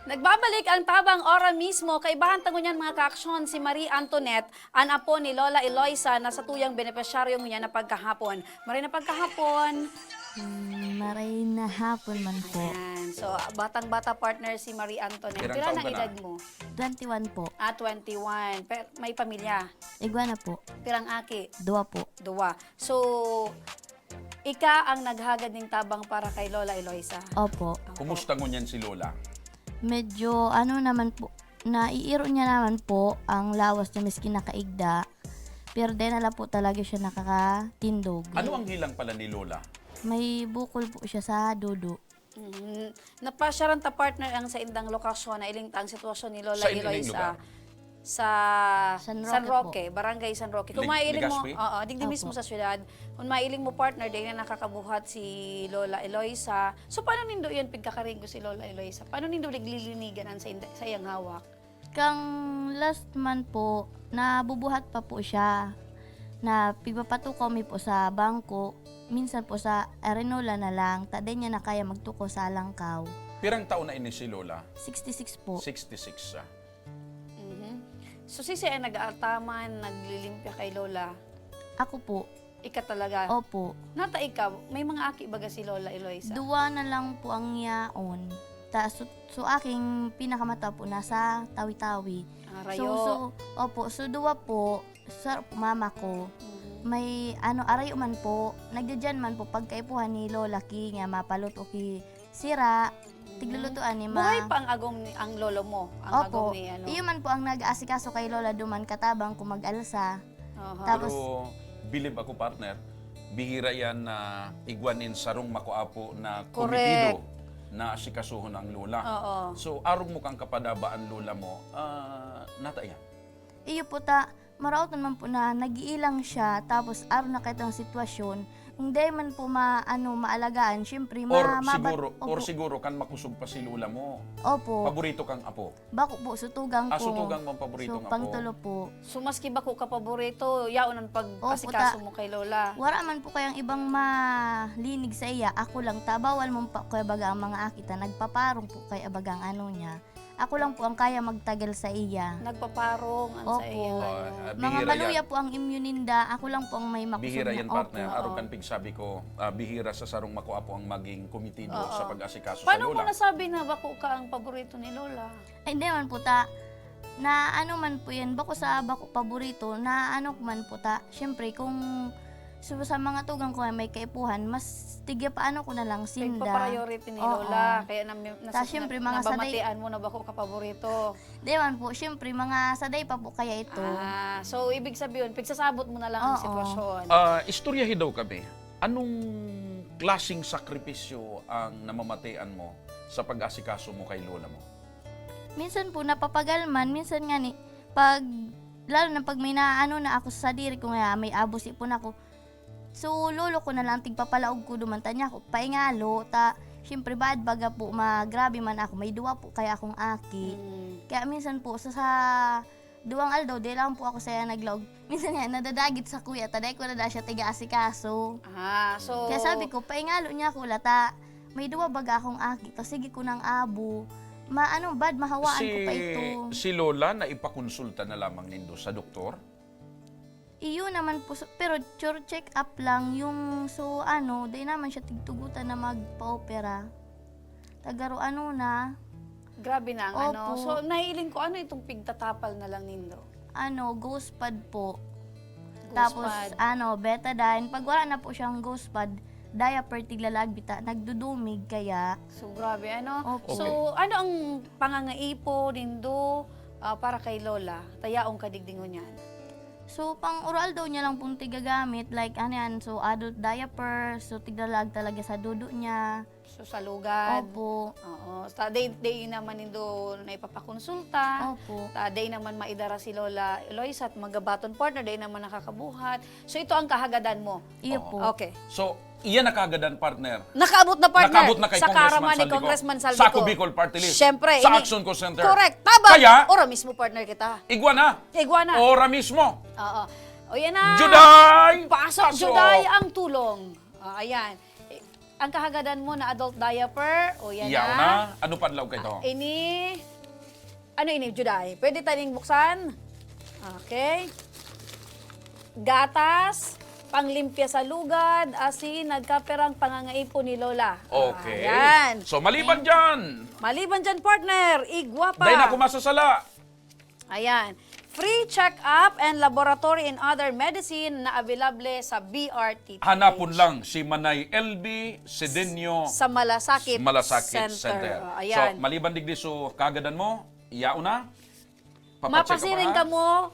Nagbabalik ang tabang ora mismo. Kaibahan ta ngunyan, mga kaaksyon, si Marie Antoinette, an apo ni Lola Eloisa, na satuyang benepisyaryo ngunyan na pagkahapon. Maray na pagkahapon. Hmm, maray na hapon man po. Ayan. So, batang-bata, partner, si Marie Antoinette. Pirang Pira taon na ka na? Edad mo? Twenty-one po. Ah, twenty-one. Pe- may pamilya? Igwa na po. Pirang aki? Dua po. Dua. So, ika ang naghagad ning tabang para kay Lola Eloisa? Opo. Kumusta ngunyan si Lola? Medyo ano naman po, naiiro niya naman po ang lawas niya, miski nakaigda. Pero dai na lang po talaga siya nakakatindog. Ano ang hilang pala ni Lola? May bukol po siya sa dudo. Mhm. Napasyaran ta, partner, ang saindang lokasyon, nailing ta ang sitwasyon ni Lola Saan ining Eloisa. Lugar? Sa San Roque, San Roque po. Barangay San Roque. Kung Leg- mailing mo, Legazpi? Oo, digdi Opo. Mismo sa syudad. Kung mailing mo, partner, di na nakakabuhat si Lola Eloisa. So, paano nindo iyan pigkakaringgo si Lola Eloisa? Paano nindo naglilinigan ang sa, inda- sa iyang hawak? Kang last month po, nabubuhat pa po siya. Na pigpapatukaw mi po sa bangko. Minsan po sa arenola na lang, ta dai niya na kaya magtukaw sa alangkaw. Pirang taon na ini si Lola? Sixty-six po. Sixty-six siya. Mhm. So, sisi ay nag-aataman, naglilimpya kay Lola? Ako po. Ika talaga? Opo. Nata ikaw, may mga aki baga si Lola Eloisa? Duwa na lang po ang yaon. Ta, so, so aking pinakamata po nasa Tawi-Tawi. Ah, rayo. So, so, opo, so duwa po, sa mama ko, Mhm. may ano, arayo man po, nagdadyan man po pagkaipuhan ni Lola ki nga mapaluto ki sira, tiglulutuan ni ma. Buhay pa ang agom ni, ang lolo mo, ang Opo. agom ni ano. Iyo man po ang nag-aasikaso kay Lola duman katabang ko mag-alsa. Aha. Tapos Pero bilib ako, partner, bihira yan na igwa nin sarong makuapo na Correct. Komitido na asikasuhon ang lola. Oo. So, arog mo kang kapadaba ang lola mo, ah, nata yan? Iyo po ta, maraot naman po na nag-iilang siya, tapos aron na kaitong sitwasyon, kung dai man po ma-, ano, maalagaan, syempre, ma-, Or mabat- siguro, or Opo. siguro kan makusog pa si lola mo. Opo. Paborito kang apo. Bako po, sutugang Ah, ko. sutugang mo ang paborito So, nga pang po. tulo po. So, maski bako ka paborito, yaon ang Opo, pag-asikaso ta- mo kay Lola. Wala man po kayang ibang malinig sa iya. Ako lang ta, bawal mo pa, kaya baga ang mga akita, nagpaparong po kaya baga ang ano niya. Ako lang po ang kaya magtagal sa iya. Nagpaparong ang sa Opo. iyang Oh, ano. ah, Mga bihira maluya yan. po ang immune ninda, ako lang po ang may makusog Bihira na. yan, partner. Opo. Araw Oo. kan pigsabi ko, ah, bihira sa sarong makua po ang maging komitido Oo. sa pag-asikaso sa Paano mo lola. nasabi na bako ka ang paborito ni Lola? Ay, hindi man po ta. Na ano man po yan, bako sa bako paborito, na ano ko man po ta. Siyempre, kung so, sa mga tugang ko nga may kaipuhan, mas tigya paano ko na lang sinda. Nagpa-priority ni Oo. Lola. Kaya na, nasa, Ta, siyempre, mga saday- nabamatian mo na bako ka paborito. Di man po, siyempre, mga saday pa po kaya ito. Ah, so, ibig sabihin, pigsasabot mo na lang ang Oo. sitwasyon. Ah, istoryahi daw kami. Anong klaseng sakripisyo ang namamatean mo sa pag-asikaso mo kay lola mo? Minsan po napapagalman, minsan nga ni, pag, lalo na pag may naaano na ako sa sadiri ko, nga may abos ipon ako, so, lolo ko na lang tigpapalaog ko duman ta niya ako paingalo, ta siyempre baad baga po magrabe man ako, may duwa po kaya akong aki. Mm. Kaya minsan po, sa, sa duwang aldaw, di lang po ako saya naglaog. Minsan nga, nadadagit sa kuya, ta dai ko na da siya tiga-asikaso. Ah, so Kaya sabi ko, paingalo niya ako, lata, may duwa baga akong aki, ta sige ko nang abo. Ma-, ano, bad, mahawaan ko pa ito. Si lola, naipakonsulta na lamang nindo sa doktor? Iyo naman po, so, pero sure check up lang yung, so, ano, dai naman siya tigtugutan na magpa-opera. Tagaro ano na. Grabe na ang ano. Opo. So, nahiling ko, ano itong pigtatapal na lang nindo? Ano, Ghost Pad po. Ghost Tapos, Pad. ano, Betadine. Pag wala na po siyang Ghost Pad, diaper, tiglalag bita, nagdudumig kaya. So, grabe, ano? Opo. So, Okay. ano ang pangangaipo nindo, ah, para kay Lola? Tayaon ka digdi ngunyan. So, pang-oral daw niya lang pong tigagamit, like, ano yan, so, adult diaper, so, tiglalag talaga sa dudo niya. So, sa lugad. Opo. Oo. Sa day, day naman nindo na ipapakonsulta. Opo. Ta, day naman maidara si Lola Eloisa at magabaton partner, day naman nakakabuhat. So, ito ang kahagadan mo. Iyo Oo. po. Okay. So, iyan ang kahagadan, partner. Nakaabot na, partner. Nakaabot na kay Sa Congressman karama ni Saldico. Congressman Sa Saldico. Ako Bicol Party List. Siyempre, Sa ini- Action Call Center. Correct. Tabang. Kaya, Ora mismo, partner kita. Igwa na. Igwa na. Ora mismo. Oo. O, yan na. Juday! Pasok, Pasok! Juday, ang tulong. Ah, ayan. Eh, ang kahagadan mo na adult diaper. O, yan Yaw na. na. Ano pa adlaw kayo? Ah, ini, ano ini, Juday? Pwede taning buksan? Okay. Gatas, panglimpya sa lugad, asin, nagkaperang pangangaipo ni Lola. Okay. Ayan. So, maliban Thank you. dyan. Maliban dyan, partner, igwa pa. Dahil na kumasasala. Ayan. Free check-up and laboratory and other medicine na available sa B R T P H. Hanapon lang si Manay L B Sedeño Sa Malasakit Malasakit Center. Center. Oh, ayan. So, maliban digdi so kagadan mo, yaon na. Papacheckup Mapasiring ka. kamo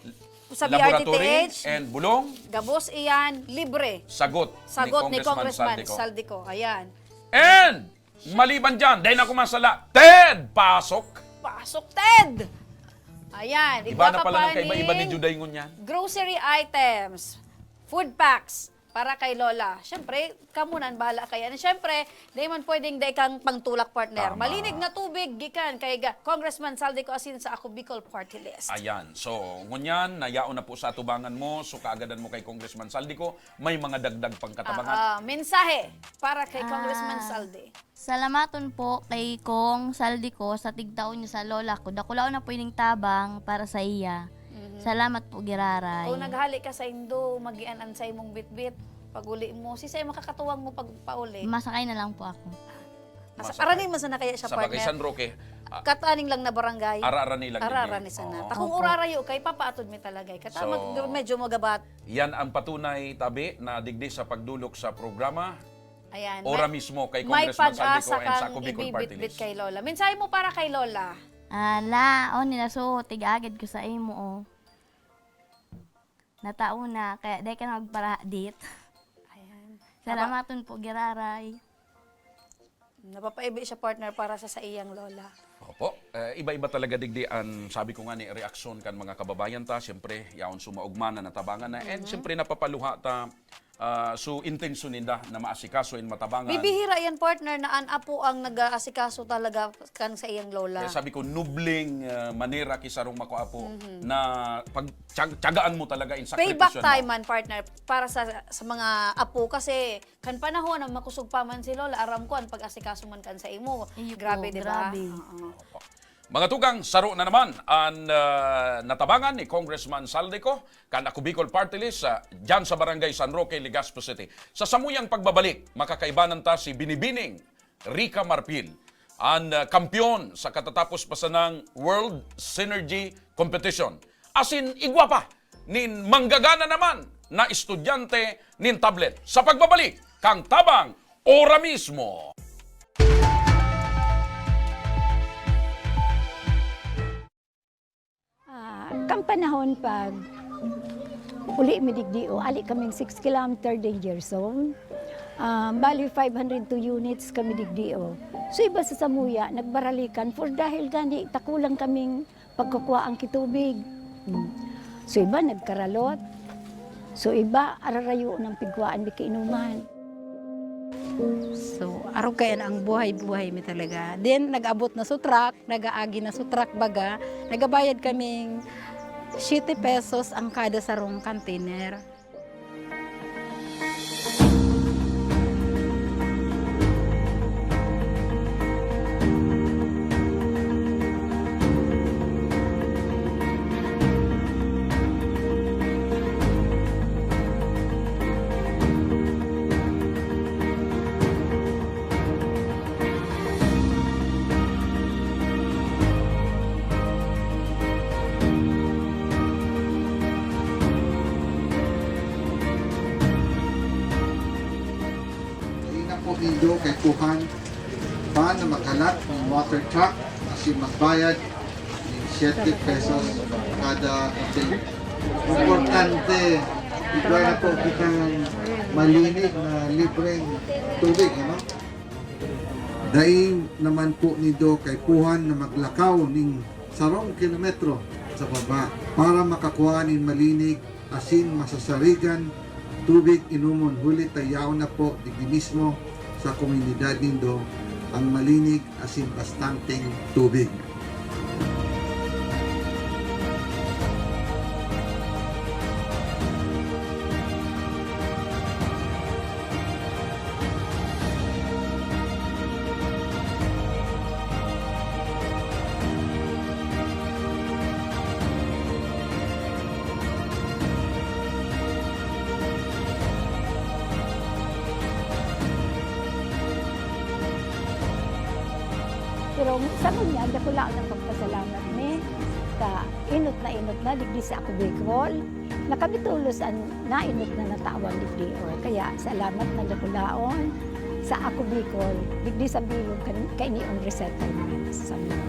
sa Laboratory B R T P H. and bulong. Gabos iyan, libre. Sagot ni Sagot ni Congressman Congressman Saldico. Saldico. Ayan. And Maliban dyan, dahil na kumasala, Ted! Pasok! Pasok, Ted! Ayan, Iba igwa na ka pala pa ng kaiba, iba ni ning Juday ngunyan. Grocery items, food packs, para kay Lola. Siyempre, kamo na ang bahala kaya. And siyempre, di man pwedeng dai kang pangtulak, partner. Tama. Malinig na tubig, gikan kay ga-, Congressman Saldico asin sa Ako Bicol Party List. Ayan. So, ngunyan, nayaon na po sa atubangan mo. So, kaagadan mo kay Congressman Saldico, may mga dagdag pang katabangan. Ah, ah, mensahe para kay Congressman Ah. Saldi. Salamaton po kay Cong Saldico sa tigtao niya sa lola ko. Dakulaon na po ining tabang para sa iya. Mhm. Salamat po, giraray. Kung naghali ka sa indo, magian an sa imong bitbit, pag-uli mo, si sa'yo makakatuwang mo pagpauli. Masakay na lang po ako. Asa, Masakay. arani man sana kaya siya, Sa bagay, partner? San Roque, ah, Kataning lang na barangay. Ara-arani lang Ara-arani digdi. sana. Oo. Ta kung Opo. urarayo kay, papaatod mi talaga, eh. Kata So, mag-, medyo magabat. yan ang patunay, tabi, na digdi sa pagdulok sa programa, Ayan, Ora may, mismo kay may Congressman Saldi pag-asa Co and sa kang Ako Bicol Party ibibitbit List. kay Lola. Mensahe mo para kay Lola? Ala, oh, nila so, tig-agad ko sa imo, oh. Natao na, kaya dai ka na magparahadit. Ayan. Salamaton po, giraray. Napapaibi siya, partner, para sa saiyang lola. Opo. Eh, iba-iba talaga digdi an, sabi ko nga ni, reaksyon kan mga kababayan ta. Siyempre, yaon sumaugma na natabangan na. And Mhm. siyempre, napapaluha ta, ah, so intensyon ninda na maasikaso in matabangan. Bibihira yan, partner, na an apo ang nag-aasikaso talaga kan saiyang lola. Kaya sabi ko, nubling, ah, manera ki sarong makaapo Mhm. na pagtiyag-, tiyagaan mo talaga in sakripisyo Payback time mo. man, partner, para sa, sa mga apo. Kasi kan panahon na makosog pa man si lola, aram ko an pag-asikaso man kan sa imo. Iyo po, Grabe, di ba? grabe. Oo. Opo. Mga tugang, saro na naman an, ah, natabangan ni Congressman Saldi Co kan Ako Bicol Party List, ah, dyan sa Barangay San Roque, Legazpi City. Sa samuyang pagbabalik, makakaibanan ta si Binibining Rica Marfil, an, ah, kampiyon sa katatapos pa sanang World Synergy Competition. Asin igwa pa nin manggagana naman na estudyante nin tablet. Sa pagbabalik kan Tabang, ora mismo. Ah, kan panahon pag uli mi digdi, o, ali kaming six kilometer danger zone. Ah, bali five hundred two units kami digdi, oh. So, iba sa samuya, nagbaralikan for dahil gani takulang kaming pagkukuhaan ki tubig. Hmm. So, iba nagkaralot. So, iba ararayo ng pigkuhaan mi kainuman. So, arog kaya na ang buhay-buhay mi talaga. Then, nag-abot na sa truck, nag-aagi na sa truck baga, nagabayad kaming siyete pesos ang kada sarong container. Dai na po nindo kaipuhan pa na maghalat nin water truck asin magbayad nin siyete pesos kada container. Importante, igwa na po kitang malinig na libreng tubig, ano? Dai naman po nindo kaipuhan na maglakaw nin sarong kilometro sa baba para makakua nin malinig asin masasarigan tubig inomon, huli ta yaon na po digdi mismo sa komunidad nindo ang malinig asin bastanteng tubig. Pero sa ngunyan, dakula ang pagpasalamat mi ta enot na enot na digdi sa Ako Bicol, na kami tolos an naenot na natawan digdi. O, kaya salamat na dakulaon sa Ako Bicol, digdi sa bilog kan-, kaini an resettlement sa Samoa.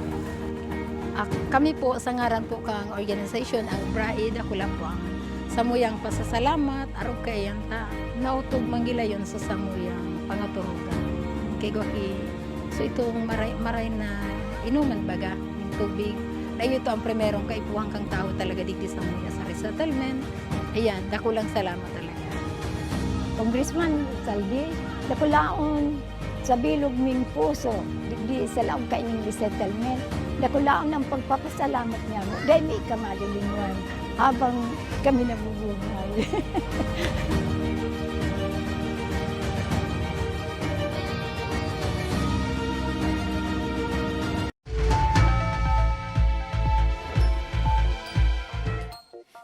Ak-, kami po, sa ngaran po kang organisasyon, ang BRAI, dakula po ang samuyang pasasalamat, arog kaiyan ta, naotob man gilayon sa samuyang pangaturugan. Kay gwa ki-, so itong maray, maray na inuman baga, ning tubig, na ito ang primerong kaipuhan kang tawo talaga digdi samuya sa resettlement. Ayan, dakulang salamat talaga. Congressman Saldi, dakulaon sa bilog ming puso, digdi sa laog kaining resettlement, dakulaon ang pagpapasalamat niya mo. Dahil may ika malilinwan habang kami nabubuhay.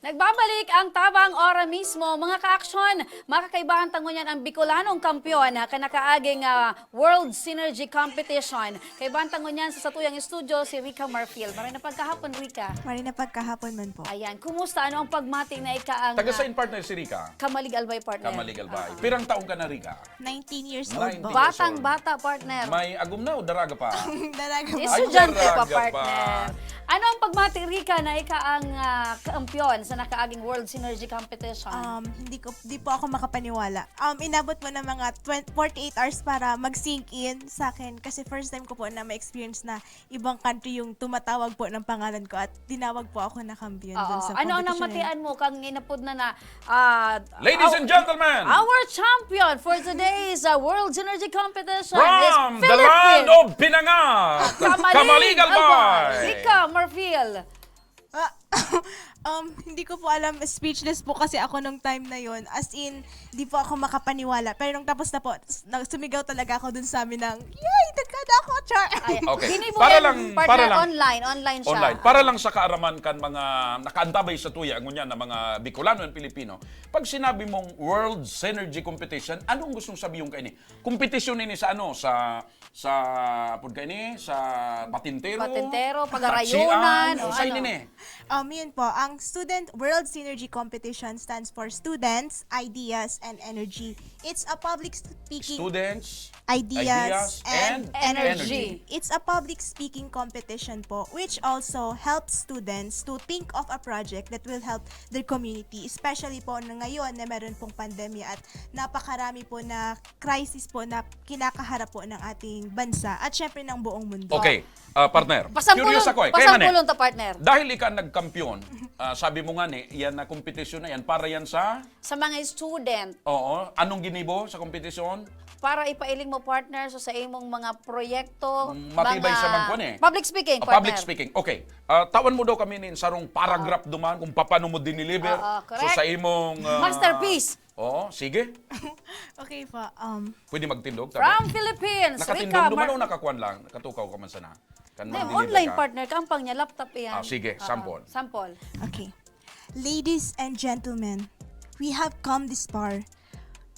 Nagbabalik ang Tabang Ora mismo, mga ka-aksyon. Makakaibahan ta ngunyan ang Bicolanong kampeon na kanakaaging, ah, World Synergy Competition. Kaibahan ta ngunyan sa satuyang studio si Rica Marfil. Maray na pagkahapon, Rica. Maray na pagkahapon man po. Ayan, kumusta? Ano ang pagmati na ika ang, Taga ah, saan partner si Rica? Camalig, Albay, partner. Camalig, Albay. Ah. Pirang taon ka na, Rica? Nineteen years old po. Nineteen years old. Batang-bata, partner. May agom na o daraga pa? Daraga pa. Estudyante pa, partner. Ay, daraga pa. Ano ang pagmati, Rica, na ika ang, ah, kampiyon sa nakaaging World Synergy Competition? Um, hindi ko, di po ako makapaniwala. Um, inabot po ng mga twenty, forty-eight hours para mag-sink in sa akin kasi first time ko po na ma-experience na ibang country yung tumatawag po ng pangalan ko at tinawag po ako na kampiyon dun sa competition na yun. Oo. Ano ang namatian mo kang inapod na na, ah, Ladies and gentlemen, our champion for today's, ah, World Synergy Competition is Philippines. From the land of Pinangat, Camalig, Albay. Camalig, Albay. Rica Marfil. Ah, um, hindi ko po alam, speechless po kasi ako nung time na yon. As in, di po ako makapaniwala. Pero nung tapos na po, s-, na-, sumigaw talaga ako dun sa amin ng, "Yay! Nagkada ako!" Char! Ay, okay. Ginibo yan, partner, para lang, online, online siya. Online. Para lang sa kaaraman kan mga nakaantabay sa tuya, ngunyan na mga Bicolano and Pilipino, pag sinabi mong World Synergy Competition, anong gustong sabihon kaini? Kompetisyon ini sa ano, sa, sa, apod kaini, sa patintero, Patintero, pagarayunan, patsian, o o sa ano? Ini ni? Um, yun po, ang Student World Synergy Competition stands for Students, Ideas, and Energy. It's a public speaking Students, ideas, ideas, and, and energy. Energy. It's a public speaking competition po, which also helps students to think of a project that will help their community, especially po na ngayon na meron pong pandemya at napakarami po na crisis po na kinakaharap po ng ating bansa at syempre ng buong mundo. Okay, ah, partner. Pasampulon, Curious ako eh. Kaya nga, pasampulon ta, partner. Dahil ikaw nagkampiyon, ah, sabi mo nga ni, yan na kompetisyon na yan, para yan sa, Sa mga student, oo, anong ginibo sa kompetisyon? para ipailing mo, partner, so sa imong mga proyekto, Mm, matibay mga sa magkuan eh. Public speaking, Ah, partner. Public speaking. Okay. Ah, tawan mo daw kami nin sarong paragraph duman kung paano mo diniliver. Oo, So correct. sa imong ah, Masterpiece. Oo, sige. Okay po. Um, Pwede magtindog, tabi? From Philippines, Nakatindog Rica duman Mar- o nakakuan lang? Nakatukaw ka man sana? Kan Hindi, mag-deliver online, ka? Partner. Kampang niya, laptop yan. Ah, sige, Oo, sample. Sample. Okay. Ladies and gentlemen, we have come this far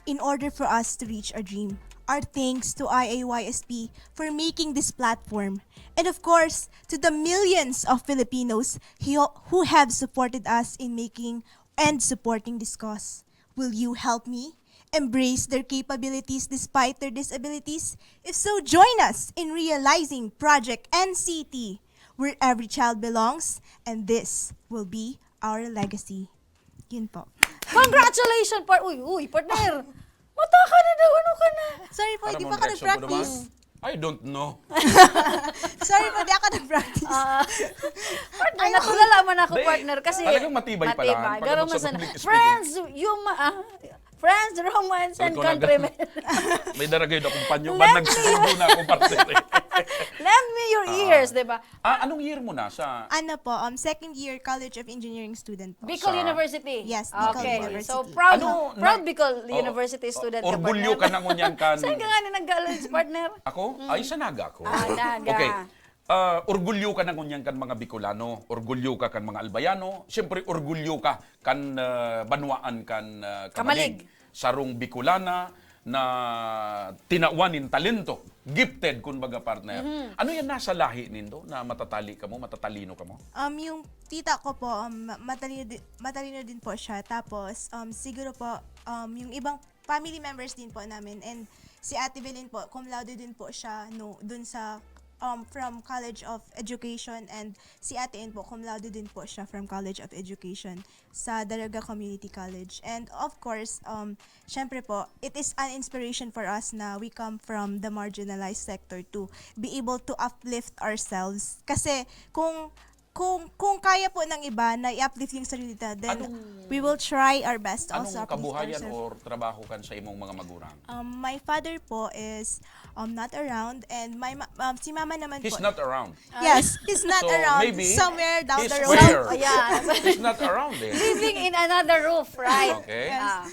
in order for us to reach our dream. Our thanks to I A Y S P for making this platform. And of course, to the millions of Filipinos who who have supported us in making and supporting this cause. Will you help me embrace their capabilities despite their disabilities? If so, join us in realizing Project N C T, where every child belongs, and this will be our legacy. Yun po. Congratulations, par... Uy, uy, partner! Mata ka na daw, ano ka na? Sorry po, Ano hindi mong pa ako reaction ko naman? nag-practice. I don't know. Sorry po, di ako nag-practice. Ah, partner, natulala man ako, Di, partner, kasi talagang matibay pala. Pag Garo sa man sana. Public speaking. Friends, you ma- ah, friends, romance, and Sabi ko na, countrymen. May daragay na akong panyo. Let Ba't me- nagsusubo na ako, partner? Lend me your ears, di ba? Ah, anong year mo na sa... Ano po, um, second year College of Engineering student po. Bicol Sa- University. Yes, Bicol Okay. University. So, proud, Ano, proud na- Bicol oh, University student ka, Orgulyo partner. ka na ngunyan kan... Saan ka nga ni nag-college, partner? Ako? Ay, sa Naga ako. Ah, Naga. Okay. Ah, orgulyo ka na ngunyan kan mga Bicolano, orgulyo ka kan mga Albayano, siyempre orgulyo ka kan ah, banwaan kan ah, Kamalig. Kamalig. Sarong Bicolana na tinawan nin talento, gifted, kumbaga, partner. Ano yan nasa lahi nindo na matatali kamo, matatalino kamo? Um, yung tita ko po, um, ma- matalino, di- matalino din po siya. Tapos, um, siguro po, um, yung ibang family members din po namin. And si Ate Belen po, cum laude din po siya no, dun sa, um, from College of Education. And si Ate Ann po, cum laude din po siya from College of Education sa Daraga Community College. And of course, um, syempre po, it is an inspiration for us na we come from the marginalized sector to be able to uplift ourselves. Kasi kung kung kung kaya po ng iba na i-uplift yung sarili nila, then Anong- we will try our best to also Anong uplift kabuhayan ourselves. Or trabaho kan sa imong mga magurang? Um, my father po is um, not around, and my ma- um, si mama naman He's po. not around. Yes, he's not So, around. Maybe Somewhere down he's the road. where? Oh, yeah. He's not around eh. Living in another roof, right? Okay. Yes. Ah.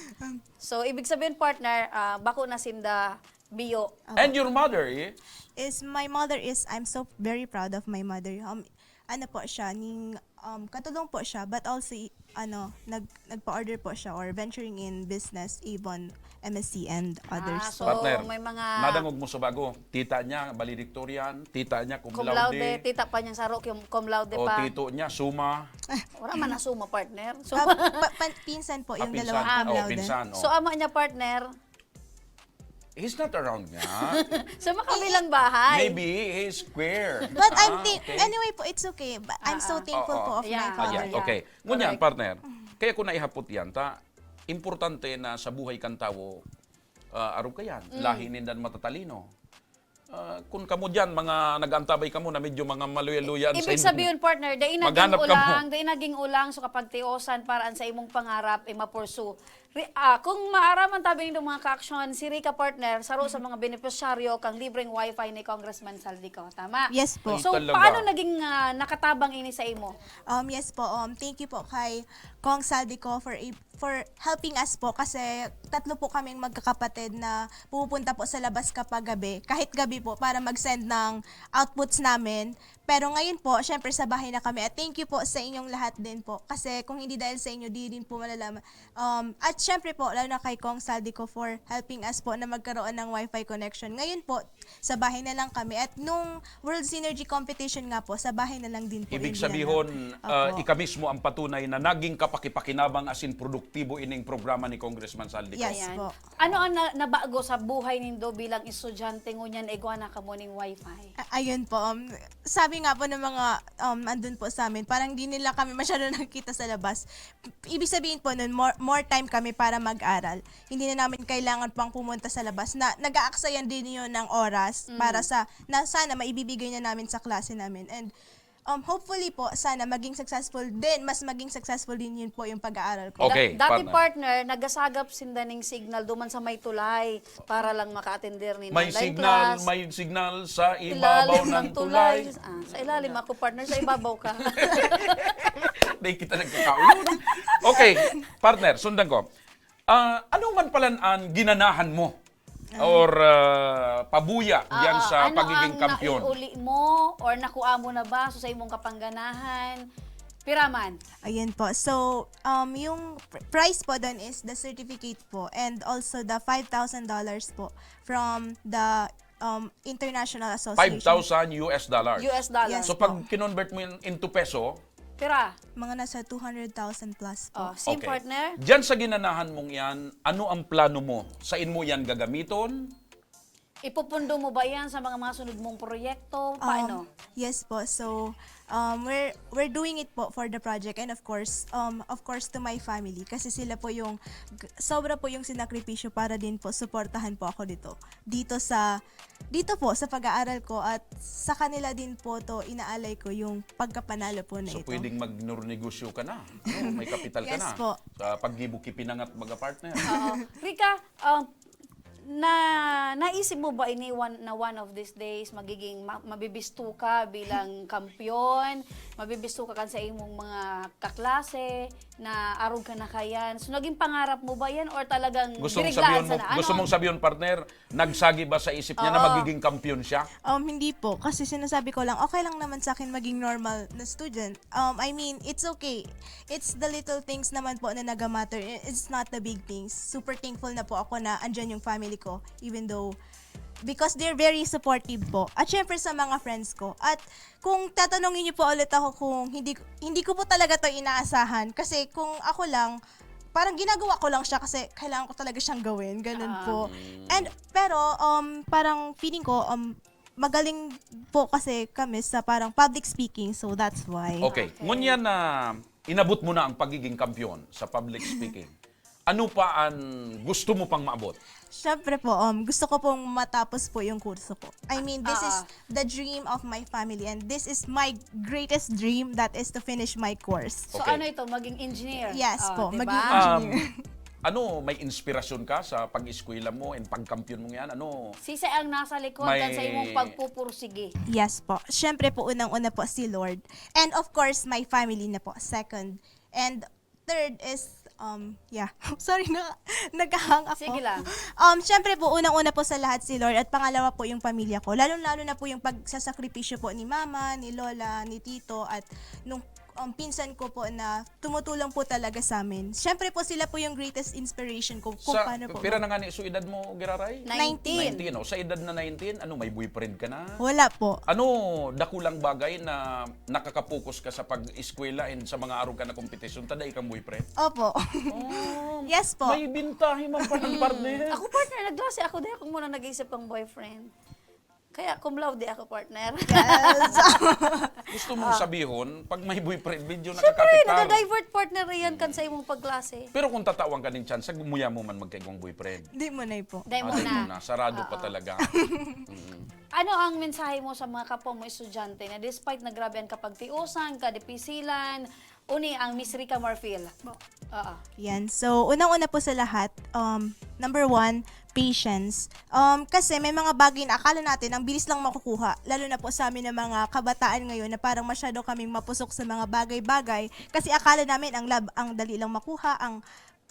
So, ibig sabihin, partner, ah, bako na sinda biyo. And your mother eh? Is my mother is I'm so very proud of my mother. Um, ano po siya, ning um, katulong po siya, but also i- ano, nag nagpa-order po siya or venturing in business, even M S C and others. Ah, so, Partner, may mga nadangog mo sa bago. Tita niya, valedictorian. Tita niya, cum cum laude, laude. Tita pa niyang saro, cum cum laude O pa. Tito niya, summa. Wala man na summa, partner. So, Ah, pa- pa- pinsan po Ah, yung pinsan. dalawang Ah, cum oh, laude. pinsan. So, ama niya, partner, He's not around nga. sa makabilang bahay. Maybe he's queer. But I'm Ah, think okay. Anyway po, it's okay. But I'm so Ah, ah. thankful Oo. po of Yeah. my father. Ayan, okay. Ngunyan, Correct. Partner, kaya ko naihapot yan, ta, importante na sa buhay kan tawo, ah, arog ka yan, lahi nindan matatalino. Ah, kung kamo dyan, mga nag-antabay kamo na medyo mga maluya-luya sa Ibig inyo. sabihin, partner, dai naging Maghanap ka mo. ulang, dai naging ulang sa kapagtiosan para an sa imong pangarap, i-pursue. Re- ah, kung maaraman tabi nindong mga kaaksyon, si Rica, partner, saro sa mga benepisyaryo kang libreng wifi ni Congressman Zaldy Co. Tama? Yes po. Ay, So, talaga. Paano naging ah, nakatabang ini sa imo? Um, yes po, um, thank you po kay Cong Zaldy Co for a- for helping us po kasi tatlo po kaming magkakapatid na pumupunta po sa labas kapag gabi, kahit gabi po para mag-send ng outputs namin. Pero ngayon po, syempre sa bahay na kami. At thank you po sa inyong lahat din po kasi kung hindi dahil sa inyo, di din po malalaman. Um, at syempre po, lalo na kay Cong Saldico for helping us po na magkaroon ng wifi connection. Ngayon po, sa bahay na lang kami. At nung World Synergy Competition nga po, sa bahay na lang din po Ibig yung sabihin, ginagawa. ah, Opo. ika mismo ang patunay na naging kapakipakinabang, as in produktibo ining programa ni Congressman Saldico. Yes Ayan. po. Ano ang na- nabago sa buhay nindo bilang estudyante ngunyan na igwa na kamo ning wifi? A- Ayun po, um, sabi nga po ng mga um, andun po sa amin, parang di nila kami masyado nakikita sa labas. Ibig sabihin po nun, more, more time kami para mag-aral. Hindi na namin kailangan pang pumunta sa labas. Na, nag-aaksayan din yun ng oras Mm. para sa, na sana maibibigay na namin sa klase namin. And um, hopefully po, sana maging successful din, mas maging successful din yun po yung pag-aaral ko. Okay, Da- dati partner. partner, nagasagap sinda ning signal duman sa may tulay para lang maka-attender ni May online signal, class. may signal sa ibabaw Ilalim ng ng tulay. tulay. Ah, sa ilalim ako, partner. Sa ibabaw ka. Di kita nagkakaulod. Okay, partner, sundan ko. Ah, ano man pala ang ginanahan mo or ah, pabuya diyan Ah, sa ano pagiging ang kampiyon? Naiuli mo or nakuha mo na ba so, sa imong kapangganahan? Piraman? Ayan po. So, um, yung pr- prize po doon is the certificate po and also the five thousand dollars po from the um, International Association. Five thousand U S dollars. U S dollars. Yes. So pag kinonvert mo yun into peso, Pira? Mga nasa two hundred thousand plus po. Oh, same okay. Partner? Diyan sa ginanahan mong yan, ano ang plano mo? Saan mo yan gagamiton? Ipupundo mo ba yan sa mga mga sunod mong proyekto? Um, Paano? Yes po. So, um, we're we're doing it po for the project and of course, um, of course to my family kasi sila po yung g- sobra po yung sinakripisyo para din po suportahan po ako dito. Dito sa dito po sa pag-aaral ko at sa kanila din po to inaalay ko yung pagkapanalo po na So ito. Pwedeng magnegosyo ka na. Ano, may kapital ka Yes na. Po. Sa paggibo ki pinangat, mga partner. Oo. Rica, um, na naisip mo ba ini one, na one of these days magiging ma- mabibisto ka bilang kampiyon, mabibisto ka kan sa imong mga kaklase na arog ka na kayan? So naging pangarap mo ba yan or talagang Gusto mong biniglaan sabihin mo, sana? Ano gusto ang- mong sabihin, partner, nagsagi ba sa isip niya na Oo. magiging kampiyon siya? Um, hindi po. Kasi sinasabi ko lang, okay lang naman sa akin maging normal na student. Um, I mean, it's okay. It's the little things naman po na nagamatter. I- It's not the big things. Super thankful na po ako na andyan yung family ko. Even though, because they're very supportive po. At syempre sa mga friends ko. At kung tatanungin niyo po ulit ako kung hindi hindi ko po talaga to inaasahan kasi kung ako lang parang ginagawa ko lang siya kasi kailangan ko talaga siyang gawin, ganun Ah. po. And pero um parang feeling ko um magaling po kasi kami sa parang public speaking, so that's why. Okay. Okay. Ngunyan na inabot mo na ang pagiging kampiyon sa public speaking, ano pa ang gusto mo pang maabot? Siyempre po, um, gusto ko pong matapos po yung kurso ko. I mean, this is Ah. the dream of my family and this is my greatest dream, that is to finish my course. So Okay. Ano ito? Maging engineer? Yes Oh, po, diba? maging Um, engineer. Ano, may inspirasyon ka sa pag-eskwela mo and pagkampiyon mo yan? Ano? Sisay ang nasa likod May- kan sa imong pagpupursige? Yes po. Siyempre po, unang-una po si Lord. And of course, my family na po, second. And third is, um, yeah. Sorry na, nagkahang ako. Sige lang. Um, siyempre po, unang-una po sa lahat si Lord at pangalawa po yung pamilya ko. Lalo-lalo na po yung pagsasakripisyo po ni Mama, ni Lola, ni Tito at nung um, pinsan ko po na tumutulong po talaga sa amin. Siyempre po, sila po yung greatest inspiration ko kung Sa, paano po. Pira na nga ni so edad mo, Giraray? Nineteen. Nineteen, oh. Sa edad na nineteen, ano, may boyfriend ka na? Wala po. Ano dakulang bagay na nakakapokus ka sa pag-eskwela and sa mga arog ka na kompetisyon, ta dai kang boyfriend? Opo. Oh, Yes po. May bintahi man pa ng partner. Ako partner, naglasi ako, di ako muna nag-isip ng boyfriend. Kaya cum laude ako, partner. Gusto mong sabihon, pag may boyfriend, medyo Siyempre, nakakapit ka. nag-divert partner yan kan sa imong pagklase. Pero kung tatawan ka ning chance, muya mo man magkaigwang boyfriend. Di mo na po. Dahil Ah, mo di na. mo na. Sarado pa Oo. Talaga. Mm. Ano ang mensahe mo sa mga kapwa mo estudyante na despite na grabe ang kapagtiusan, kadipisilan, uni ang Miss Rica Marfil? Oo. Yan. So, unang-una po sa lahat, um, number one, patience. Um, kasi may mga bagay na akala natin ang bilis lang makukuha. Lalo na po sa amin ng mga kabataan ngayon na parang masyado kaming mapusok sa mga bagay-bagay. Kasi akala namin ang love, ang dali lang makuha, ang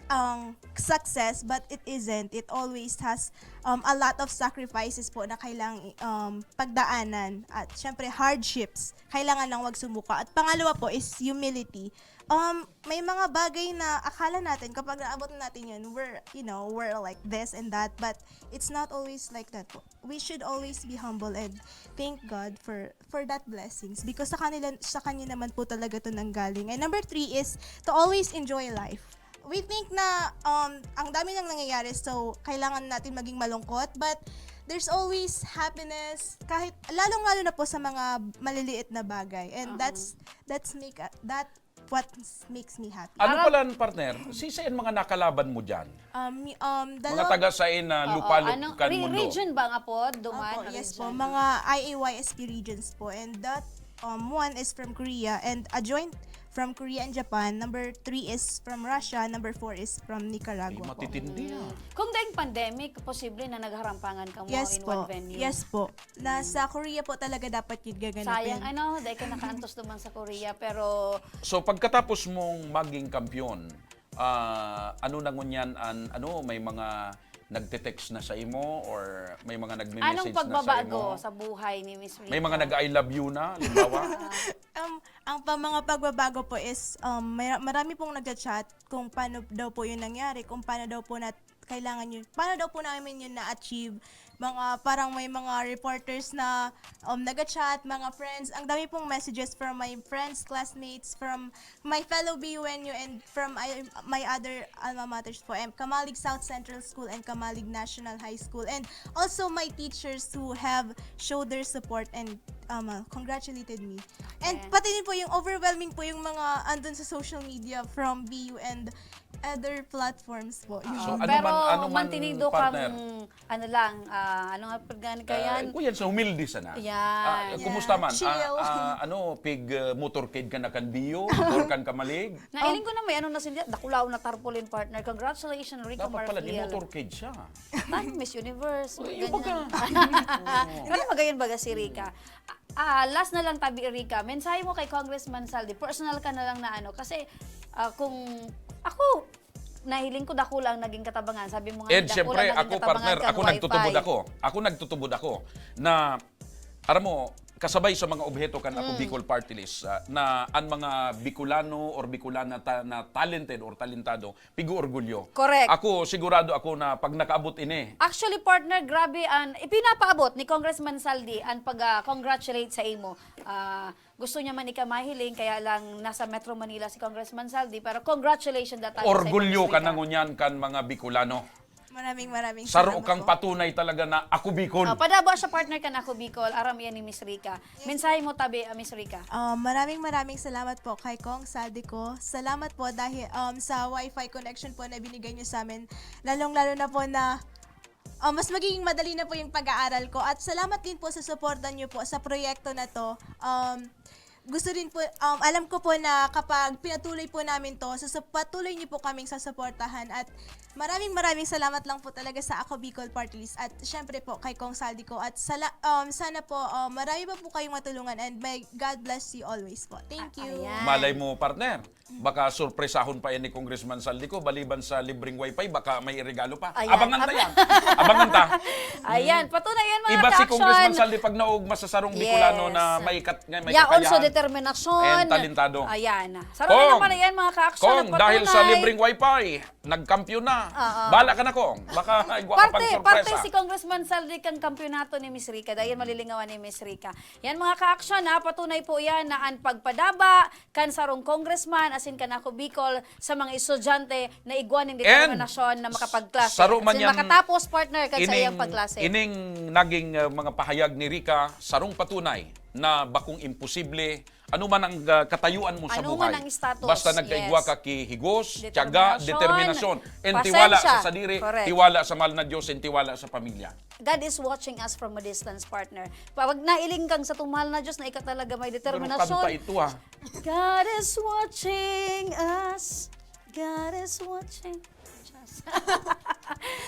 ang success, but it isn't. It always has, um, a lot of sacrifices po na kailangang, um, pagdaanan. At syempre, hardships. Kailangan lang wag sumuko. At pangalawa po is humility. Um, may mga bagay na akala natin kapag naabot na natin yun, we're, you know, we're like this and that. But it's not always like that po. We should always be humble and thank God for for that blessings, because sa kanila, sa kanya naman po talaga 'to nanggaling. And number three is to always enjoy life. We think na, um, ang dami nang nangyayari, so kailangan natin maging malungkot, but there's always happiness, kahit, lalong-lalo na po sa mga maliliit na bagay. And Oo. that's, that's make, that what makes me happy. Ano Arab- pala, partner? Sisay an mga nakalaban mo dyan? Um, y- um, Mga dalawa- taga sain na Oo, lupalop anong kan re- mundo? region ba nga po? Duman, Opo, yes po. region. Mga I A Y S P regions po. And that, um, one is from Korea and a joint from Korea and Japan. Number three is from Russia. Number four is from Ay, Nicaragua po. matitindi ah. Kung daing pandemic, posible na nagharampangan ka mo Yes in po. One venue. Yes po. Nasa Korea po talaga dapat yun gaganapin. Sayang, ano, dahil ka nakaantos duman sa Korea, pero So pagkatapos mong maging kampiyon, ah, ano na ngunyan an, ano, may mga nagte-text na sa imo or may mga nagme-message anong na sa pagbabago imo? Sa buhay ni Miss Rica? May mga nag-I love you na, halimbawa? Um, ang pa mga pagbabago po is, um, may, marami pong nagchat kung paano daw po yun nangyari, kung paano daw po na kailangan yun, paano daw po namin yun na-achieve. Mga, parang may mga reporters na, um, nag-chat, mga friends. Ang dami pong messages from my friends, classmates, from my fellow B U N U, and from I, my other alma maters po, um, Kamalig South Central School and Kamalig National High School. And also my teachers who have showed their support and, um, uh, congratulated me. And Okay. Pati din po yung overwhelming po yung mga andun sa social media from B U and other platforms po. Yun. So, ano Pero man, ano man, mantinido partner? Kang, ano lang, ah, ano nga pag gani ka yan? Ah, kuyan sa humilde sana. Yan. Ah, kumusta man? Chill. Ah, ah, ano, pig uh, motorcade ka na kan Bio or kan Kamalig? Nailing ko na may ano na sila, dakulaw na tarpaulin, partner. Congratulations, Rico Dapat pala di Marfiel. Motorcade siya. Tan, Miss Universe, Uy, yung ganyan. baga. Pero magayon baga si Rica. Ah, last na lang tabi, Rica. Mensahe mo kay Congressman Saldi. Personal ka na lang na ano. Kasi ah, kung ako, nahiling ko dakula ang naging katabangan. Sabi mo nga, And dakula syempre, ang naging ako katabangan partner, kan ako nagtutubod wifi. ako. Ako nagtutubod ako na, aram mo, kasabay sa mga obheto kan Ako Mm. Bicol Party List, ah, na ang mga Bicolano or Bicolana ta- na talented or talentado, pig-orgulyo. Correct. Ako, sigurado ako na pag nakaabot ini, Actually, partner, grabe an ipinapaabot ni Congressman Saldi an pag-congratulate sa imo. Ah, gusto niya man ika mahiling, kaya lang nasa Metro Manila si Congressman Saldi, pero congratulations that time sa orgulyo Miss ka Rica. na ngunyan kan mga Bicolano. Maraming maraming Saro salamat kang po. patunay talaga na ako Bicol. Ah, padaba siya, partner, kan Ako Bicol. Aram yan ni Miss Rica. Mensahe mo tabi, ah, Miss Rica. Um, maraming maraming salamat po kay Cong Saldi ko. Salamat po dahil, um, sa wifi connection po na binigay niyo sa amin. Lalong-lalo na po na, um, mas magiging madali na po yung pag-aaral ko. At salamat din po sa suporta niyo po sa proyekto na 'to. Um, gusto din po, um, alam ko po na kapag pinatuloy po namin 'to, susup- patuloy niyo po kaming sasuportahan. At maraming maraming salamat lang po talaga sa Ako Bicol Party List. At syempre po kay Cong Saldi ko. At sala- um, sana po, um, marami pa po kayong matulungan. And may God bless you always po. Thank you. Ayan. Malay mo, partner. Baka surpresahon pa yan ni Congressman Saldi ko, baliban sa libreng wifi, baka may regalo pa. Ayan. Abangan ta yan. Abangan ta. Ayan, patunay yan, mga Iba si ka-action. Congressman Saldi pag naog masasarong Bicolano Yes. na may kat nga may Yaon kakayahan. So determinasyon. And talentado. Ayan. Sa Kong, naman yan, mga ka-action, Kong, dahil sa nagpatunay. Libreng Wi-Fi, nagkampiyon na. Oo. Bala ka na, Kong. Baka igwa ka pang Parte, sorpresa. parte si Congressman Saldi kang kampiyonato ni Miss Rica. Dahil malilingawan ni Miss Rica. Yan, mga ka-action, ha, patunay po yan na ang pagpadaba kan sarong congressman, asin kan Ako Bicol, sa mga estudyante na igwa ning determinasyon na makapagklase. Saro man Asin yan, makatapos, partner, kan sa ining, iyang pagklase. Ining naging uh, mga pahayag ni Rica, sarong patunay na bakong imposible ano man ang uh, katayuan mo sa Ano buhay. Man ang status, Basta nagkaigwa yes. Ka ki higos, Determinasyon. Tiyaga, determinasyon, and Pasensya. Tiwala sa sadiri, Correct. Tiwala sa mahal na Diyos, and tiwala sa pamilya. God is watching us from a distance, partner. Pag nailing kang sa tumahal na Diyos na ika talaga may Pero determinasyon. Kanta ito ah. God is watching us. God is watching. Just.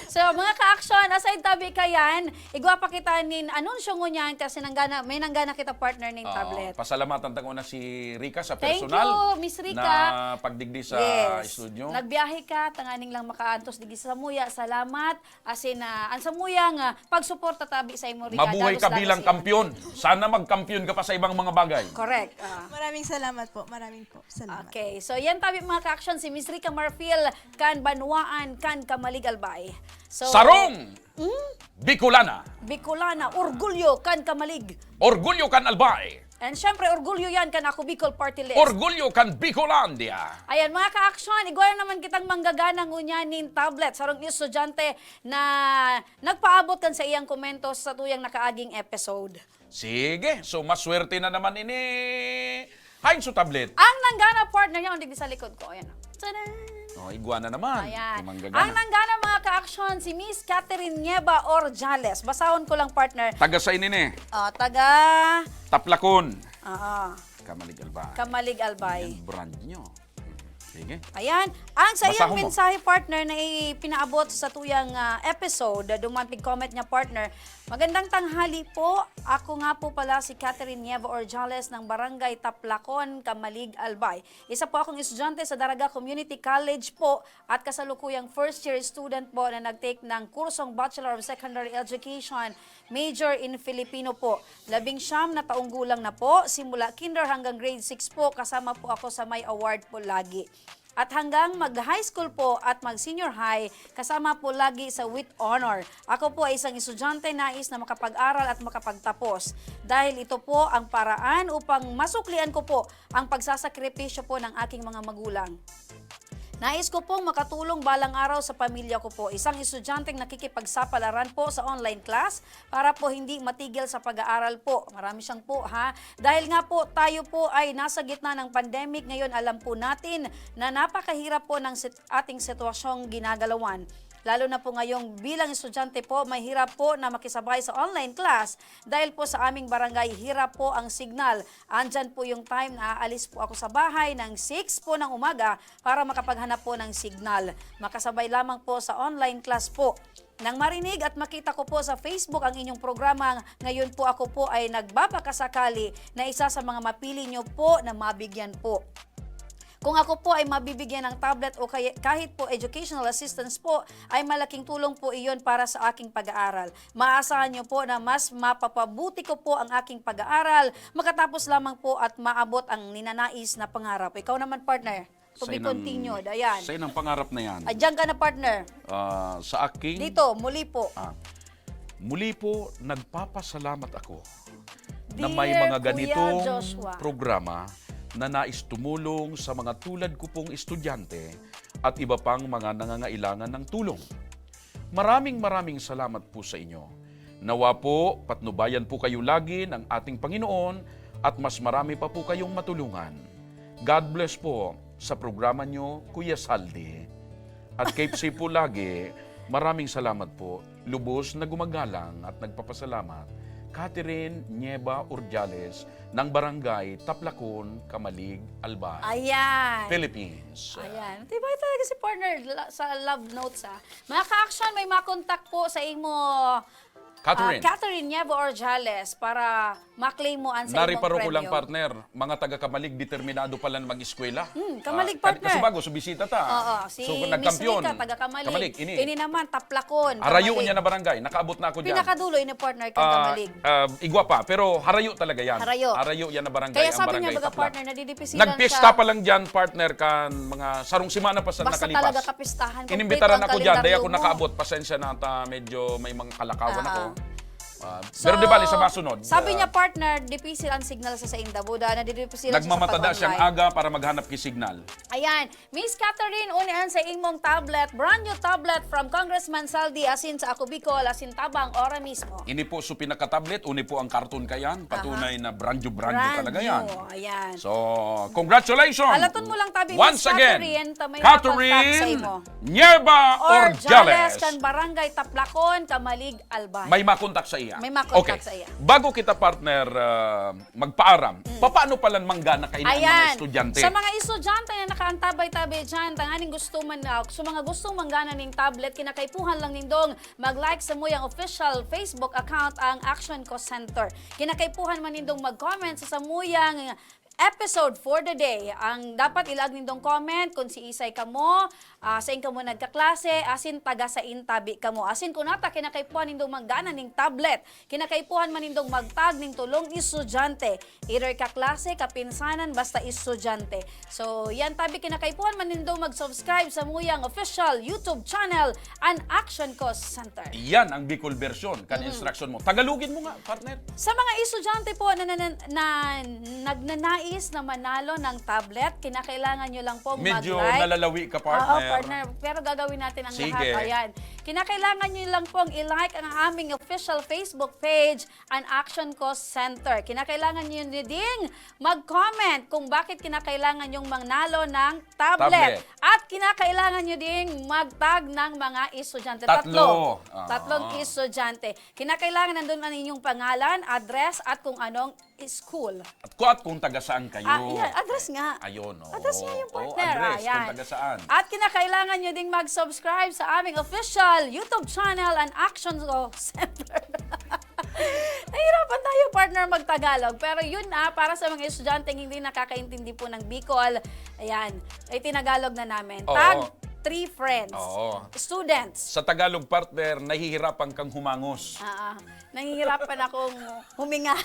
So, mga ka-action, aside tabi kayan, igwa pa kita nin anunsyo ngunyan kasi nanggana, may nanggana kita partner ning Oo, tablet. Pasalamatan ta ko na si Rica sa Thank personal you, Miss Rica. Na pagdigdi sa Yes. studio. Nagbiyahe ka, tanganing lang makaantos digdi sa samuya. Salamat. Asin, ah, ang samuya nga pagsuporta tabi sa imo, Rica, Mabuhay dalos ka dalos bilang iyan. kampiyon. Sana magkampiyon ka pa sa ibang mga bagay. Correct. Ah. Maraming salamat po. Maraming po. Salamat. Okay. So, yan tabi, mga ka-action, si Miss Rica Marfil, kan Banwaan, kan Kamalig Albay. So, Sarong! Hmm? Bicolana. Bicolana, orgulyo kan Kamalig. Orgulyo kan Albay. And syempre, orgulyo yan kan Ako Bicol Party List. Orgulyo kan Bicolandia. Ayan, mga ka-action, igwa na naman kitang manggagana ngunyan nin tablet. Sarong estudyante na nagpaabot kan sa iyang komento sa tuyang nakaaging episode. Sige, so maswerte na naman ini. Hain so tablet. Ang nanggana partner niya, ang digdi sa likod ko. Ayan. Tada! Oh, igwa na naman. Ayan. Yung manggagana. Ang nanggana, mga ka-action, si Miss Catherine Nieva Orjales. Basahon ko lang, partner. Taga sa ini ni? Oh, taga Taplacon. Oo. Kamalig Albay. Kamalig Albay. Yan, brand nyo. Sige. Ayan. Ang sa iyang Basahon mo. mensahe, partner, na ipinaabot sa tuyang, ah, episode, duman pig-comment niya, partner. Magandang tanghali po. Ako nga po pala si Catherine Nieva Orjales ng Barangay Taplacon, Kamalig, Albay. Isa po akong estudyante sa Daraga Community College po at kasalukuyang first year student po na nag-take ng kursong Bachelor of Secondary Education, major in Filipino po. Labing siyam na taong gulang na po, simula kinder hanggang grade six po, kasama po ako sa may award po lagi. At hanggang mag-high school po at mag-senior high, kasama po lagi sa with honor. Ako po ay isang estudyante nais na makapag-aral at makapagtapos. Dahil ito po ang paraan upang masuklian ko po ang pagsasakripisyo po ng aking mga magulang. Nais ko pong makatulong balang araw sa pamilya ko po. Isang estudyanteng nakikipagsapalaran po sa online class para po hindi matigil sa pag-aaral po. Marami siyang po, ha? Dahil nga po, tayo po ay nasa gitna ng pandemic ngayon, alam po natin na napakahirap po ng sit-, ating sitwasyong ginagalawan. Lalo na po ngayong bilang estudyante po, mahirap po na makisabay sa online class dahil po sa aming barangay, hirap po ang signal. Andyan po yung time na aalis po ako sa bahay ng six po ng umaga para makapaghanap po ng signal. Makasabay lamang po sa online class po. Nang marinig at makita ko po sa Facebook ang inyong programa, ngayon po ako po ay nagbabakasakali na isa sa mga mapili nyo po na mabigyan po. Kung ako po ay mabibigyan ng tablet o kaya, kahit po educational assistance po, ay malaking tulong po iyon para sa aking pag-aaral. Maaasahan nyo po na mas mapapabuti ko po ang aking pag-aaral, makatapos lamang po at maabot ang ninanais na pangarap. Ikaw naman, partner, to Sa be inang, continued. Ayan. sa inang pangarap na yan. Ah, diyan ka na, partner. Ah, sa aking Dito, muli po. Ah, muli po, nagpapasalamat ako na may Dear mga Kuya ganitong Joshua. programa na nais tumulong sa mga tulad ko pong estudyante at iba pang mga nangangailangan ng tulong. Maraming, maraming salamat po sa inyo. Nawa po, patnubayan po kayo lagi ng ating Panginoon at mas marami pa po kayong matulungan. God bless po sa programa nyo, Kuya Saldi. At keep safe po lagi. Maraming salamat po. Lubos na gumagalang at nagpapasalamat, Catherine Nieva Ordiales ng Barangay Taplacon, Camalig, Albay, Ayan. Philippines. Ayan. Tibay talaga si partner la-, sa love notes, ah. Mga ka-action, may makontak po sa imo, Catherine. ah, Catherine Nieva Orjales para ma-claim mo an sa imong Nariparo ko lang, premyo. partner, mga taga Camalig, determinado pala na mag-eskwela. Hmm, Camalig, Ah, partner. kasi bago, so bisita ta. Oo, si So, kung Miss nagkampiyon, Rica, taga Camalig. Camalig, ini. Ini naman, Taplacon, Harayo Camalig. niya na barangay, nakaabot na ako dyan. Pinakadulo, ini partner, kan Ah, Camalig. ah, igwa pa, pero harayo talaga yan. Harayo. Harayo yan na barangay, Kaya ang sabi niya, barangay baga Taplac. partner, nadidipisilan Nagpista siya. pa lang dyan, partner, kan mga sarong semana pa sa Basta nakalipas. talaga kapistahan, Inimbitaran kompleto ang ako dyan, dahil ako kalendaryo mo. nakaabot, pasensya na at, ah, medyo may mga kalakawan Ah. ako. Ah, So, pero di bali, sa masunod, sabi ah, niya, partner, dipisil ang signal sa sainda. Buda, nadidipisilan siya sa Nagmamatada siyang pag-online. aga para maghanap ki signal. Ayan. Miss Catherine, uni an sa imong tablet, brand new tablet from Congressman Saldi, asin sa Ako Bicol, asin tabang, ora mismo. Ini po so pinaka-tablet, uni po ang karton kayan, Aha. patunay na brand new, brand new Brand talaga yan. new, ayan. So, congratulations! Halaton mo lang tabi, Once Miss again, Catherine, ta may Catherine makontak sa imo. Nieva Orjales. Orjales, kan Barangay Taplacon, Camalig, Albay. May makontak sa May makontak Okay. sa iya. Bago kita, partner, ah, magpaaram, Mm. papaano pala manggana kaini ang mga Ayan. estudyante? Sa mga estudyante na nakaantabay-tabay dyan, tanganing gusto man, ah, sa mga gustong manggana ning tablet, kinakaipuhan lang nindong mag-like sa muyang official Facebook account ang Action Cost Center. Kinakaipuhan man nindong mag-comment sa samuyang episode for the day. Ang dapat ilaag nindong comment kung siisay kamo, ah, sain kamo nagkaklase, asin taga sain tabi kamo. Asin kung nata kinakaipuhan nindong manggana ning tablet, kinakaipuhan man nindong magtag ning tulong estudyante. Either kaklase, kapinsanan, basta estudyante. So, yan tabi, kinakaipuhan man nindong mag-subscribe sa muyang official YouTube channel, an Action Cost Center. Yan ang Bicol version kan Mm. instruction mo. Tagalogin mo nga, partner. Sa mga estudyante po na, na, na, na nagnanais na manalo ng tablet, kinakailangan nyo lang pong Medyo mag-like. nalalawi ka, Oo, partner. partner. Pero gagawin natin ang Sige. lahat. Ayan. Kinakailangan nyo lang pong i-like ang aming official Facebook page, an Action Cost Center. Kinakailangan nyo ding mag-comment kung bakit kinakailangan yung manalo ng tablet. Tablet. At kinakailangan nyo ding mag-tag ng mga estudyante. Tatlo. Tatlo. Ah. Tatlong estudyante. Kinakailangan nandun ang inyong pangalan, address, at kung anong school. At ku-, at kung taga saan kayo. Ah, yeah, address nga. Ayun, oo. Address nga yung Oo, partner. address, kung Ayan. taga saan. At kinakailangan nyo ding mag-subscribe sa aming official YouTube channel, an Action Cost Center. Nahirapan tayo, partner, mag-Tagalog. Pero yun, ah, para sa mga estudyanteng hindi nakakaintindi po ng Bicol, ayan, itinagalog na namin. Oo. Tag three friends. Oo. Students. Sa Tagalog, partner, nahihirapan kang humangos. Ah, ah. Nahihirapan akong huminga.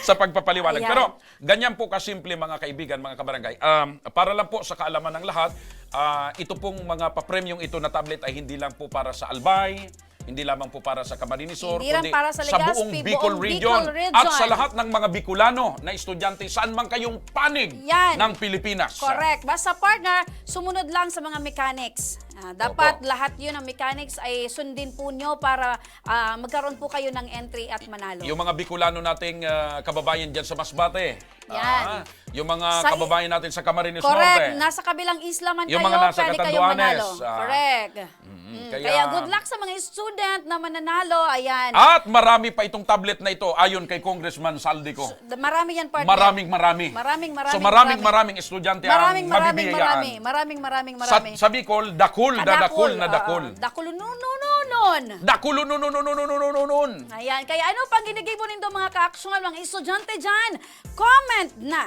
Sa pagpapaliwanag. Ayan. Pero ganyan po kasimple, mga kaibigan, mga kabarangay. Um, para lang po sa kaalaman ng lahat, ah, ito pong mga papremyong ito na tablet ay hindi lang po para sa Albay, hindi lamang po para sa Camarines Sur, Hindi lang kundi para sa sa Legazpi, buong Bicol buong region Bicol region. at sa lahat ng mga Bicolano na estudyante saan man kayong panig Yan. ng Pilipinas. Correct. Basta, partner, sumunod lang sa mga mechanics. Ah, dapat Opo. lahat yun ang mechanics ay sundin po nyo para, ah, magkaroon po kayo ng entry at manalo. Yung mga Bicolano nating, ah, kababayan dyan sa Masbate. Yan. Ah, yung mga Sa i- kababayan natin sa Camarines Correct. Norte. Nasa kabilang isla man Yung kayo, mga nasa pwede kayong Catanduanes, manalo. ah, Correct. Mm, Mm, kaya kaya good luck sa mga student na mananalo. Ayan. At marami pa itong tablet na ito, ayon kay Congressman Saldico. So, marami yan, partner. Maraming marami. Maraming, maraming, So, maraming, maraming. maraming estudyante ang Maraming, maraming, mabibiyayaan. marami. Maraming, maraming, Sa, marami. sa Bicol, dakul na dakul na dakul. Dakul, ah, dakul. Dakul, no, no, no, no, no. Dakul, no, no, no, no, no, no, no, no, no. Ayan. Kaya ano pang ginigibo nindo, mga kaaksyon, mga estudyante dyan? Comment na.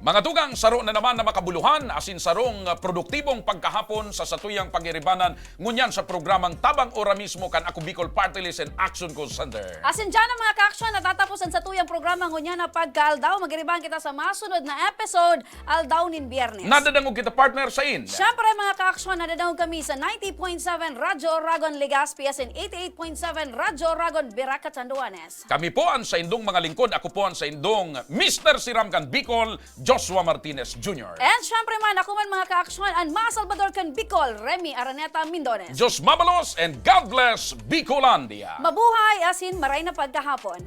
Mga tugang, saro na naman na makabuluhan, asin sarong, ah, produktibong pagkahapon sa satuyang pag-iribanan ngunyan sa programang Tabang Ora Mismo kan Ako Bicol Party List and Action Call Center. Asin dyan ang mga kaaksyon, natatapos ang satuyang programa ngunyan na pagkaaldaw. Mag-iribahan kita sa masunod na episode, aldaw nin Biyernes. Nadadangog kita, partner, sain? Siyempre, mga kaaksyon, nadadangog kami sa ninety point seven Radyo Oragon Legazpi, asin eighty-eight point seven Radyo Oragon Virac, Catanduanes. Kami po ang saindong mga lingkod. Ako po ang saindong Mister Siram kan Bicol, Joshua Martinez Junior. And syempre man, ako man, mga kaaksyon, ang mga Salvador kan Bicol, Remy Araneta Mindones. Diyos mabalos and God bless Bicolandia. Mabuhay asin maray na pagkahapon.